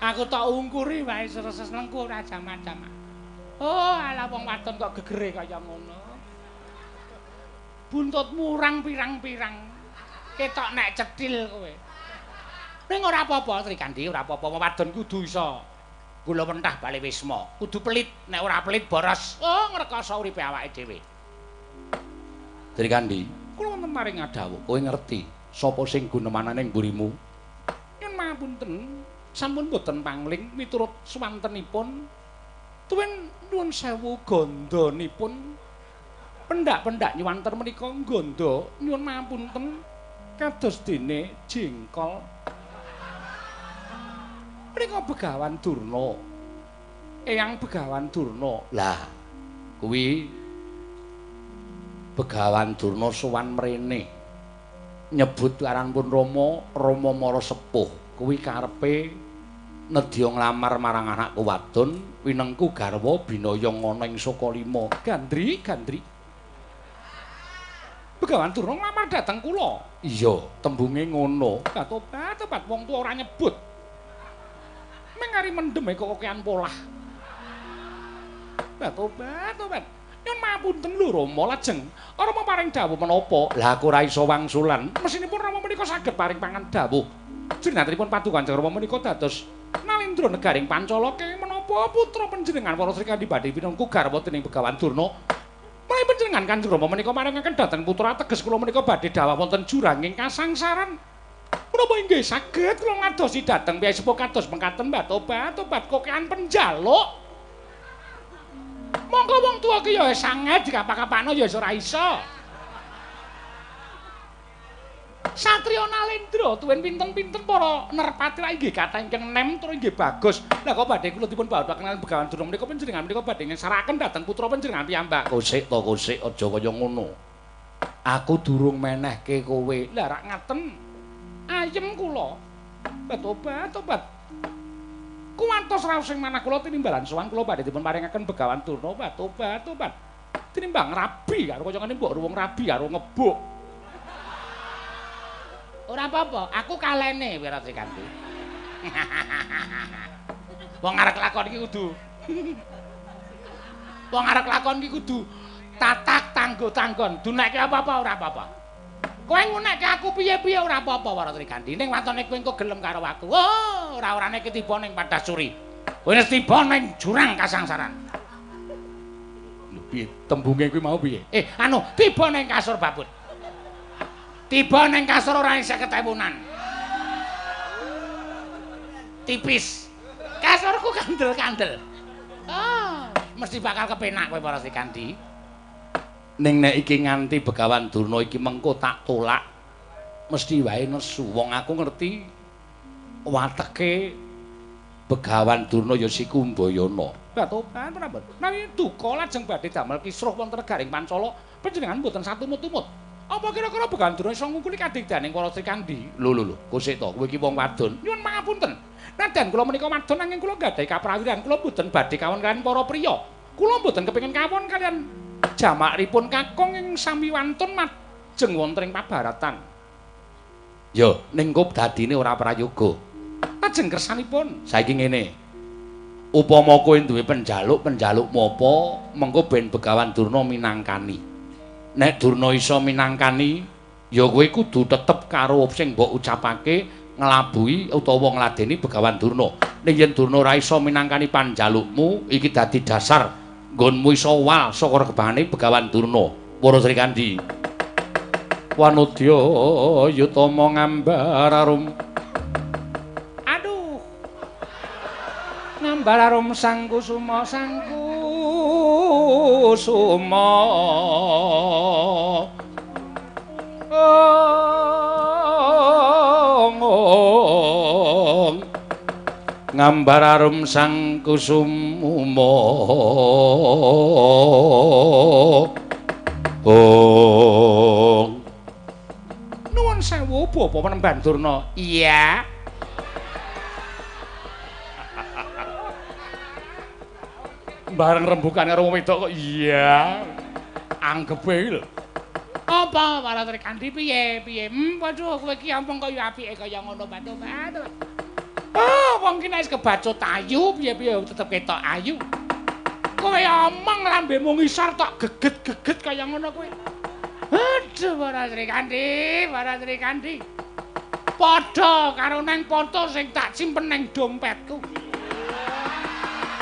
Aku tak ungkuri wae senengku ora jamak-jamak. Oh, ala wong wadon kok gegere kaya ngono. Buntutmu urang pirang-pirang. Ketok nek cetil kowe. Ning ora apa-apa Srikandhi, ora apa-apa. Wong wadon kudu iso gula mentah bali wisma. Kudu pelit, nek ora pelit boros. Oh, ngrekoso uripe awake dhewe. Srikandhi, kula wonten maring ngadhawuh, kowe ngerti sapa sing gunemanane ing mburimu? Nyuwun pangapunten, sampun boten pangling miturut swantenipun. Tuwin nuwun sewu gandhanipun. Pendak-pendak nyuwanten menika gandha, nyuwun pangapunten kados dene jengkol. Menika Begawan Durna. Eyang Begawan Durna. Lah, kuwi Begawan Durna sowan mrene. Nyebut aranipun Rama, Rama Mara Sepuh. Kuwi karepe nedya nglamar marang anakku wadon winengku garwa binaya ana ing Sukalima. Gandri, Gandri. Begawan Durna nglamar dhateng kula. Iya, tembunge ngono. Tobat, tobat wong tuwa ora nyebut. Meng ari mendem e kok kokean polah. Tobat, tobat. Nyun mapunten lho Rama, lajeng Rama paring dawuh menapa? Lah aku ora iso wangsulan. Mesinipun Rama menika saged paring pangan dawuh. Jrenatipun Paduka Kanjeng Rama menika dados Nalendra negaring Pancala kenging menapa putra panjenengan para Srikandhi badhe pinungku garwa dening Begawan Durna. Menawi panjenengan Kanjeng Rama menika maringaken dhateng putra teges kula menika badhe dhawah wonten juranging kasangsaran. Menapa inggih saged kula ngadosi dhateng piyai sepuh kados mekaten Mbah Tobat, tobat kokean penjaluk. Monggo wong tuwa ki ya sanget dikapak-kapakno ya ora iso. Satriya Nalendra tuwin pinten-pinten para nerpati lak inggih kathah ingkang nem tur inggih bagus. Lah kok badhe kula dipun bawaken kaliyan Begawan Durna menika panjenengan menika badhe ngesaraken dhateng putra panjenengan piyambak. Kosik to kosik aja kaya ngono. Aku durung menehke kowe. Lah rak ngaten. Ayem kula. Tobat, tobat. Kuwantos raos sing manah kula tinimbalan sowan kula badhe dipun paringaken Begawan Durna. Tobat, tobat. Tinimbang rabi karo kaya ngene mbok ruwung rabi karo ngebuk. Ora apa-apa, aku kalene Wira Srikanti. Wong arek lakon iki kudu. Wong arek lakon iki kudu tatak tanggo-tanggon. Dunekke apa-apa ora apa-apa. Kowe ngunekke aku piye-piye ora apa-apa Wara Srikanti. Ning watone kowe engko gelem karo aku. Oh, ora-orane iki tiba ning Padasuri. Kowe wis tiba ning jurang kasangsaran. Lho piye tembunge kuwi mau piye? Anu, tiba ning kasur babut. Tiba ning kasur ora 50.000-an. Tipis. Kasurku kandel-kandel. Oh, mesti bakal kepenak kowe para Srikandi. Ning nek iki nganti Begawan Durna iki mengko tak tolak, mesti wae nesu. Wong aku ngerti wateke Begawan Durna ya si Kumbayana. Batoban prapun. Nami duka lajeng badhe damel kisruh wonten negaring Pancala, panjenengan mboten satumut-tumut. Apa kira-kira Begawan Durna iso ngungkuli kadigdaning para Srikandi? Lho lho lho, kosik to, kowe iki wong wadon. Nyuwun pangapunten. Nadan kula menika wadon nanging kula nggadahi kaprawiran, kula mboten badhe kawon kaliyan para priya. Kula mboten kepengin kawon kaliyan jamakipun kakung ing sami wantun majeng wonten ing pabaratan. Yo, ning kop dadine ora prayoga. Lajeng kersanipun. Saiki ngene. Upama kowe duwe penjaluk, penjalukmu apa, mengko ben Begawan Durna minangkani. Nek Durna iso minangkani, ya kowe kudu tetep karo sing mbok ucapake nglabuhi utawa ngladeni Begawan Durna. Ning yen Durna ora iso minangkani panjalukmu, iki dadi dasar nggonmu iso wal saka rekebane Begawan Durna. Para Srikandi. Wanodya yutama ngambar arum. Aduh. Ngambar arum sang kusuma sang kusuma. Ong ngambar arum sang kusuma. Ong. Nuwun sewu Bapak Penemban Durna. Iya. Bareng rembukan karo wong wedok kok iya. Anggepe iki lho. Apa para Srikandi piye piye? Waduh kowe iki ampun kaya apike kaya ngono batu-batu. Oh, wong ki nek kebacut ayu piye-piye tetep ketok ayu. Kowe omong lambemu ngisor tok geget-geget kaya ngono kowe. Aduh para Srikandi, para Srikandi. Padha karo nang foto sing tak simpen nang dompetku.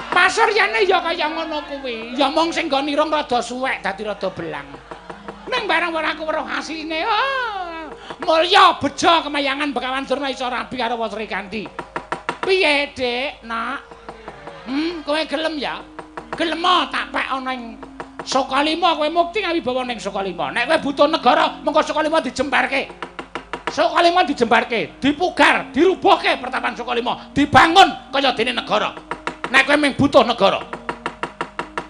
Pasuryane ya kaya ngono kuwi. Ya mung sing nggon irung rada suwek dadi rada belang. Nang barang ora aku weruh asline. Oh, mulya bejo kemayangan Begawan Durna iso rabi karo Srikandi. Piye, Dik? Nak. Kowe gelem ya? Gelem tak pek ana ing Sukalima, kowe mukti ngawibawa ning Sukalima. Nek kowe butuh negara, mengko Sukalima dijembarke. Sukalima dijembarke, dipugar, dirubuhke pertapan Sukalima, dibangun kaya dene negara. Nek kowe mung butuh negara.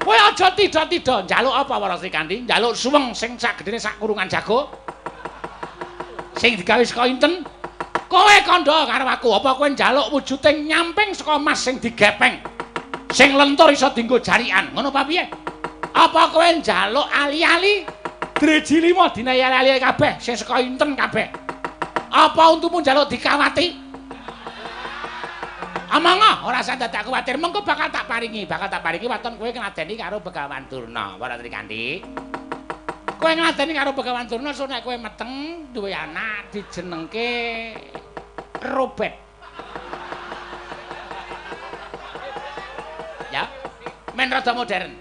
Kowe aja tida-tida njaluk apa Wara Srikandhi? Njaluk suweng sing sak gedene sak kurungan jago. Sing digawe saka inten. Kowe kandha karo aku, apa kowe njaluk wujuding nyamping saka mas sing digepeng? Sing lentur iso dienggo jarikan, ngono apa piye? Apa kowe njaluk ali-ali? Driji 5 dina ali-ali kabeh sing saka inten kabeh. Apa untumu njaluk dikawati? Amanga ora usah dadak kuwatir, mengko bakal tak paringi waton kowe ngladeni karo Begawan Durna, Wara Srikandhi. Kowe ngladeni karo Begawan Durna, so nek kowe meteng duwe anak dijenengke Robert. Ya, men rada modern.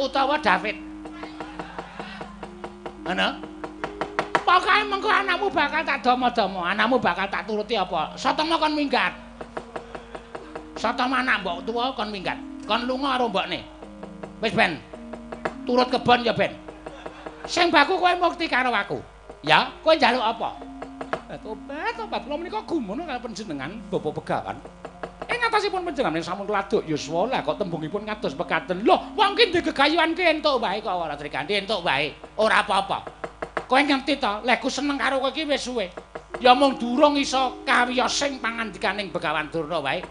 Utawa David. Ngono. Pokoke mengko anakmu bakal tak domo-domo, anakmu bakal tak turuti apa? Satama kon minggat. Satama anak mbok tuwa kon minggat, kon lunga karo mbokne. Wis ben. Turut kebon ya ben. Sing baku kowe mukti karo aku. Ya, kowe njaluk apa? Tobat, tobat kula menika gumun karo panjenengan Bapak Begawan. Ing atasipun panjenengan sampun keladuk yuswa lah kok tembungipun kados mekaten. Loh, wong ki ndek gegayuhan ki entuk wae kok Wara Srikandhi entuk wae. Ora apa-apa. Kowe ngerti to, lek ku seneng karo kowe iki wis suwe. Ya mung durung iso kawiyosing pangandikaning Begawan Durna wae.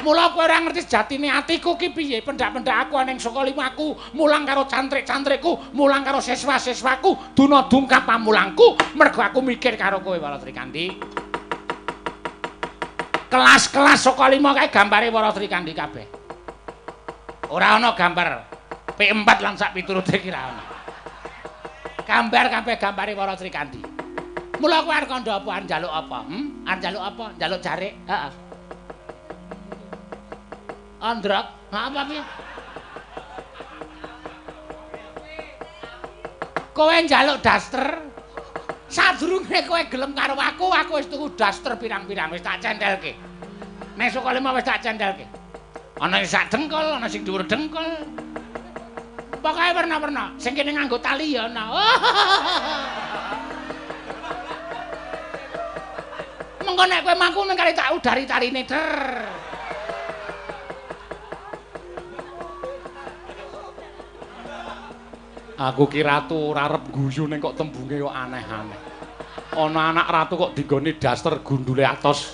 Mula kowe ora ngerti sejatine atiku ki piye, pendak-pendak aku ning Sukalima aku mulang karo cantrik-cantrikku, mulang karo siswa-siswaku, duna dungkap pamulangku, mergo aku mikir karo kowe Wara Srikandhi. Kelas-kelas Sukalima kae gambare Wara Srikandhi kabeh. Ora ana gambar P4 lan sak piturute ki ora ana. Gambar kabeh gambare Wara Srikandhi. Mula kowe arep kandha apa, arep njaluk apa? Arep njaluk apa? Njaluk jarik? Heeh. Andrak, apa piye? Kowe njaluk daster. Sadurunge kowe gelem karo aku, aku wis tuku daster pirang-pirang wis tak centelke. Nek Sukalima wis tak centelke. Ana sing sak dengkul, ana sing dhuwur dengkul. Pokoke werna-werna, sing kene nganggo tali ya ana. Mengko nek kowe mangku mung kali tak udari taline der. Aku ki ratu ora arep guyu ning kok tembunge kok aneh-aneh. Ana anak ratu kok dinggoni daster gundule atos.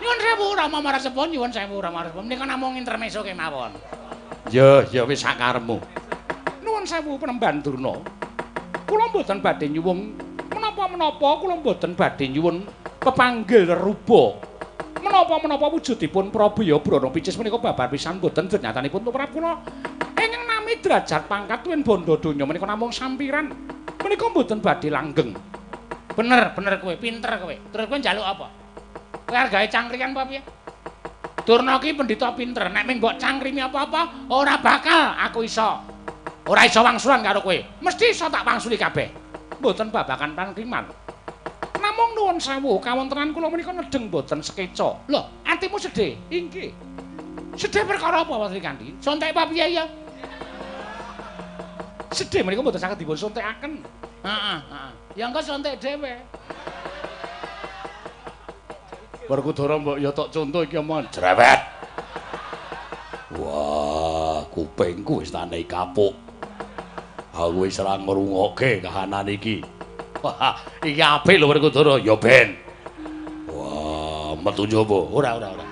Nyuwun sewu Rama Marasepun, nyuwun sewu Rama Marasepun. Menika namung intermezzo kemawon. Ya, ya wis sakarepmu. Nuwun sewu Penemban Durna. Kula mboten badhe nyuwun menapa-menapa, kula mboten badhe nyuwun pepanggil rupa. Menapa-menapa wujudipun Prabu Brana Picis menika babar pisan mboten nyatanipun tumrap kula. Ingkang nami derajat pangkat tuwin bondo donya menika namung sampiran. Menika mboten badhe langgeng. Bener, bener kowe, pinter kowe. Terus kowe njaluk apa? Kowe arep gawe cangkrikan apa piye? Durna ki pendhita pinter, nek mung mbok cangkrimi apa-apa ora bakal aku iso. Ora iso wangsulan karo kowe. Mesti iso tak wangsuli kabeh. Mboten babagan pangkriman. Namung nuwun sewu kawontenan kula menika nedheng mboten sekeca. Lho, atimu sedih? Inggih. Sedih perkara apa, Mas Srikandhi? Sontek apa piye ya? Sedih menika mboten saged dipun sontekaken. Heeh, heeh. Ya engko sontek dhewe. Werkudara mbok ya tok conto iki omong jrewet. Wah, kupingku wis tanei kapuk. Aku wis ora ngrungokke kahanan iki. Wah, iki apik lho Werkudara, ya ben. Wah, metu njaba. Ora, ora, ora.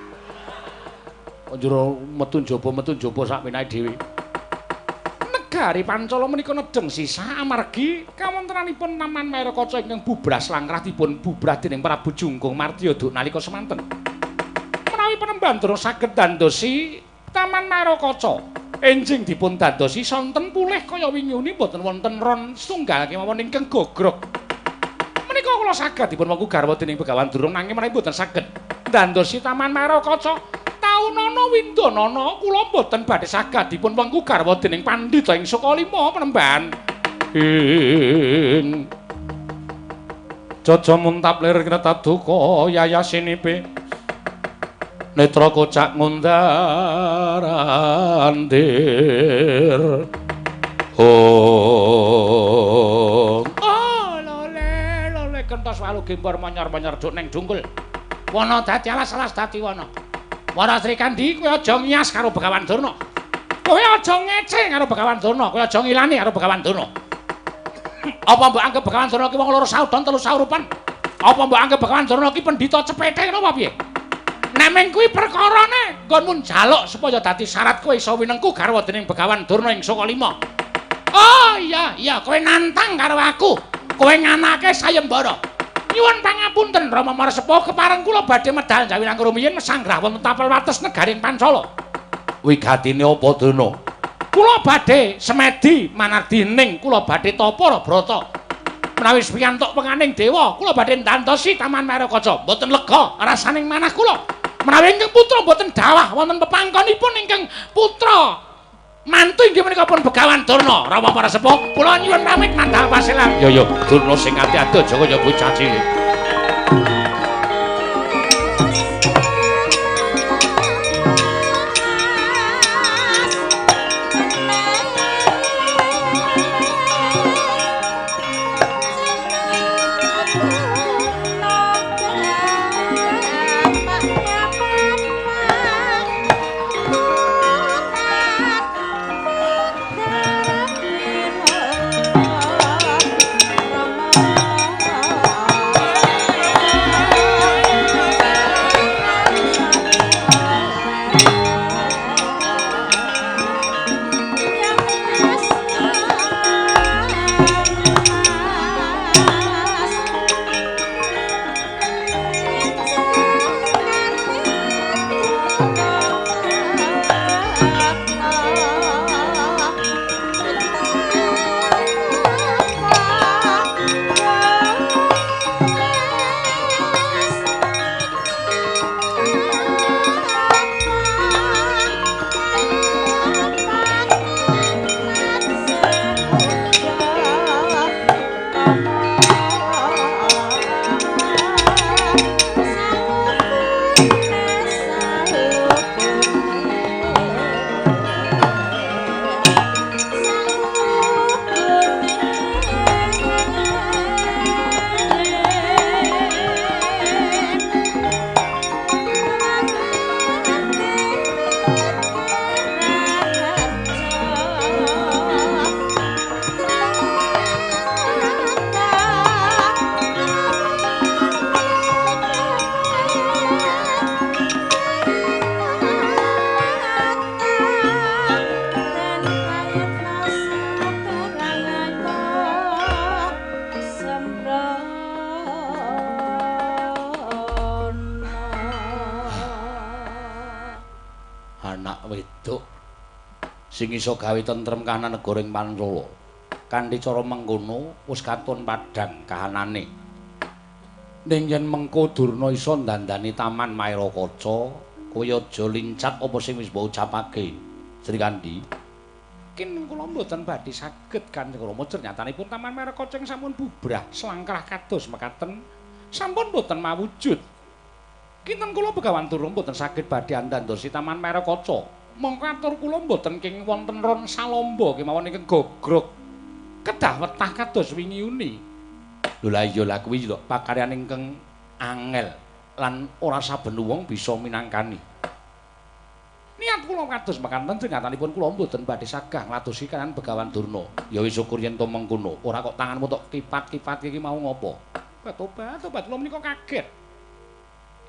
Njero metu njaba sak penae dhewe. Negari Pancala menika nedheng sisah amargi kawontenanipun Taman Maerakaca ingkang bubras langkrah dipun bubrah dening Prabu Jungkung Martya duk nalika semanten. Menawi Penemban Durna saged dandosi Taman Maerakaca, enjing dipun dandosi sonten pulih kaya wingi uni boten wonten ron setunggal kemawon ingkang gogrog. Menika kula saged dipun wengku garwa dening Begawan Durna nanging menawi boten saged dandosi Taman Maerakaca. Taunana windanana kula mboten badhe saged dipun wengku garwa dening pandhita ing Sukalima Penemban. Ing Jaja muntap lir kretap duka yayasinipe netra kocak ngundar andir. Oh, oh lole lole kentos walu gempor monyor-monyor duk ning dungkul. Wana dadi alas-alas dadi wana. Wara Srikandhi kowe aja ngiyas karo Begawan Durna. Kowe aja ngece karo Begawan Durna, kowe aja ngilani karo Begawan Durna. Apa mbok anggap Begawan Durna ki wong loro saudon telu saurupan? Apa mbok anggap Begawan Durna ki pendhita cepete ngono apa piye? Nek meng kuwi perkarane nggonmu njaluk supaya dadi syarat kowe iso winengku garwa dening Begawan Durna ing Saka Lima. Oh iya, iya kowe nantang karo aku. Kowe nganake sayembara. Nyuwun pangapunten Rama Marsepa kepareng kula badhe medal jawi langkung rumiyin sanggrah wonten tapel wates negaring Pancala. Wigatine apa Durna? Kula badhe semedi manardi ning kula badhe tapa brata. Menawi piyantuk penganing dewa, kula badhe ndantosi Taman Maerakaca. Mboten lega rasaning manah kula. Menawi ingkang putra mboten dawah wonten pepangkonipun ingkang putra mantu inggih menika pun Begawan Durna. Rama Marsepa, kula nyuwun pamit mandal pasilan. Ya ya, Durna sing ati-ati aja kaya bocah cilik. Sing iso gawe tentrem kahanan negara ing Pancala. Kanthi cara mengkono wis katon padhang kahanane. Ning yen mengko Durna iso ndandani Taman Maerakaca, kowe aja lincat apa sing wis mbok ucapake. Srikandhi, kin kula mboten badhe saged Kanjeng Rama, nyatanipun Taman Maerakaca sampun bubrah selangkrah kados mekaten sampun mboten mawujud. Kinten kula Begawan Durna mboten saged badhe andandosi Taman Maerakaca. Mongko atur kula mboten kenging wonten ron salamba kemawon ingkang gogrog kedah wetah kados wingi uni. Lho lah iya lah kuwi lho pakaryan ingkang angel lan ora saben wong bisa minangkani. Niat kula kados mekaten nyatanipun kula mboten badhe sagah ngladosi kaliyan Begawan Durna. Ya wis syukur yen to mengkono, ora kok tanganmu tok kipat-kipat iki mau ngopo. Tobat tobat kula menika kaget.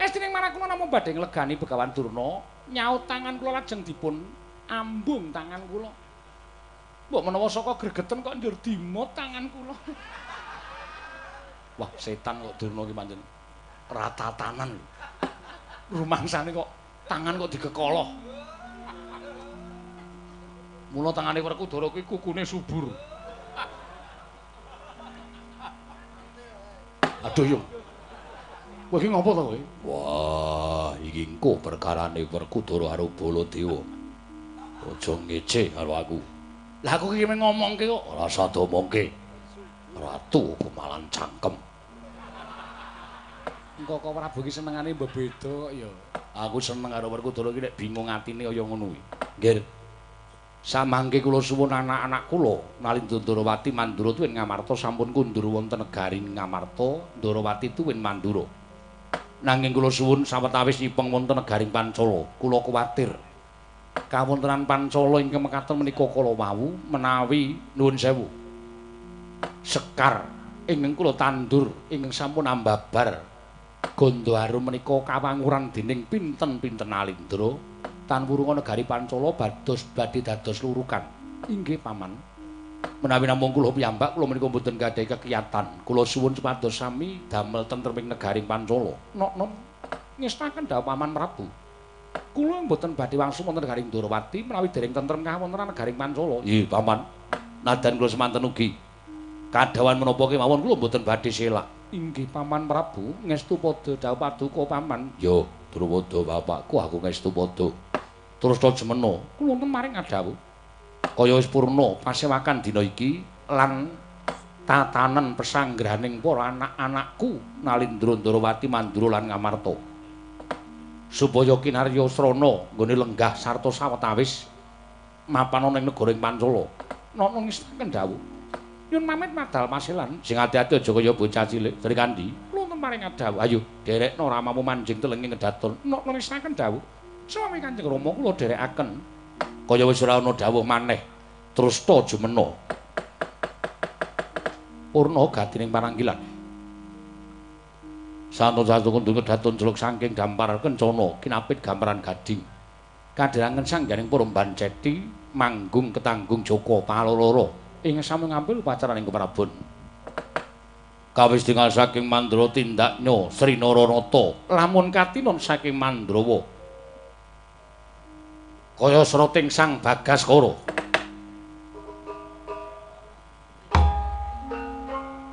Estining marang kula namung badhe nglegani Begawan Durna, nyaut tangan kula lajeng dipun ambung tangan kula. Mbok menawa saka gregeten kok njur dimot tangan kula. Wah, setan kok Durna ki pancen ratatanan. Rumangsane kok tangan kok dikekoloh. Mula tangane Werkudara kuwi kukune subur. Aduh yo. Kowe iki ngopo to kowe? Wah, iki engko perkarane Werkudara karo Baladewa. Aja ngece karo aku. Lah aku iki ngomongke kok ora usah diomongke. Ratu kumalan cangkem. Engko kok Prabu iki senengane mbebeda kok ya. Aku seneng karo Werkudara iki nek bingung atine kaya ngono kuwi. Nggih. Samangke kula suwun anak-anak kula Nalindra Ndorowati Mandura tuwin Ngamarta sampun kundur wonten negari Ngamarta, Ndorowati tuwin Mandura. Nanging kula suwun sawetawis nyipeng wonten negaring Pancala, kula kuwatir Kawontenan Pancala ingkang mekaten menika kala wau menawi nuwun sewu. Sekar ingkang kula tandur ingkang sampun ambabar Gandha arum menika kawanguran dening pinten-pinten alindra tan wurunga negari Pancala bados badhe dados lurukan. Inggih paman. Menawi namung kula piyambak kula menika mboten gadhahi kekiyatan. Kula suwun supados sami damel tentreming negari Pancala. Nok nom ngestaken dawuh Paman Prabu. Kula mboten badhe wangsul wonten negari Ndorowati menawi dereng tentrem kawontenan negari Pancala. Nggih paman. Nadan kula semanten ugi. Kadhawan menapa kemawon kula mboten badhe selak. Inggih Paman Prabu, ngestu padha dawuh paduka paman. Yo, Drupada bapakku aku ngestu padha. Terus to jemena, kula wonten maring adhawuh. Kaya wis purna pasewakan dina iki lan tatanen pesanggrahaning para anak-anakku Nalindra Ndorowati Mandura lan Ngamarta. Supaya kinarya srana nggone lenggah sarta sawetawis mapan ana ing negara ing Pancala. Nana ngestaken dawuh. Nyun pamit madal pasilan. Sing ati-ati aja kaya bocah cilik. Srikandhi, kula wonten maring adhawuh. Ayo, derekno ramamu manjing telenge ngedaton. Nana ngestaken dawuh. Suami Kanjeng Rama kula dherekaken. Kaya wis ora ana dawuh maneh. Terus to jumena. Purna gatining paranggilan. Santo-santo kundur kedaton jeluk saking dampar kencana kinapit gambaran gading. Kadherangen sangganing para banceti manggung ketanggung Joko Paloloro. Ing sami ngambil upacaraning Prabon. Kawis tingal saking Mandra tindaknya Sri Naranata lamun katinon saking Mandrawa. Kaya srating Sang Bagaskara.